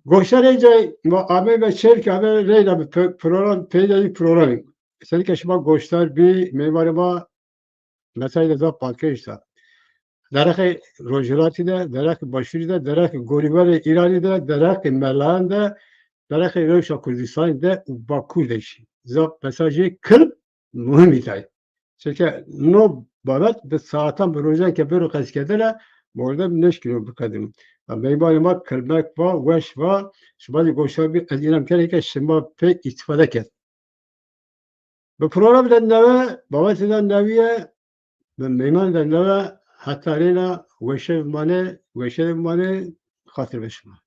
Goşdarê ca ma ameyme çerk, ame reyna bi pe-, program, peyda bir programî. Senî ke şima goşdar bî, meymanê ma Mesela de zaf balkêş de. Derexê Rojhilatî de, derexê Başûrî de, derexê gorîverê Îranî de, derexê melayan de, derexê rewşa Kurdîstanî de û Bakur de jî. Zaf mesajê kilm muhîmî day. Çike no babet bi saetan, bi rojan ke bêro qeskedene, mordem nêşkîno biqedîno. Ya meymanê ma kilmek va, weş va, şima zî goşa bî, ez înan kenê ke şima pê îstîfade kerd. Bi programî de newe, babetê de newîye, bi meymanê de newe, heta reyna weşe bimanê, weşe de bimanê, xatir be şima.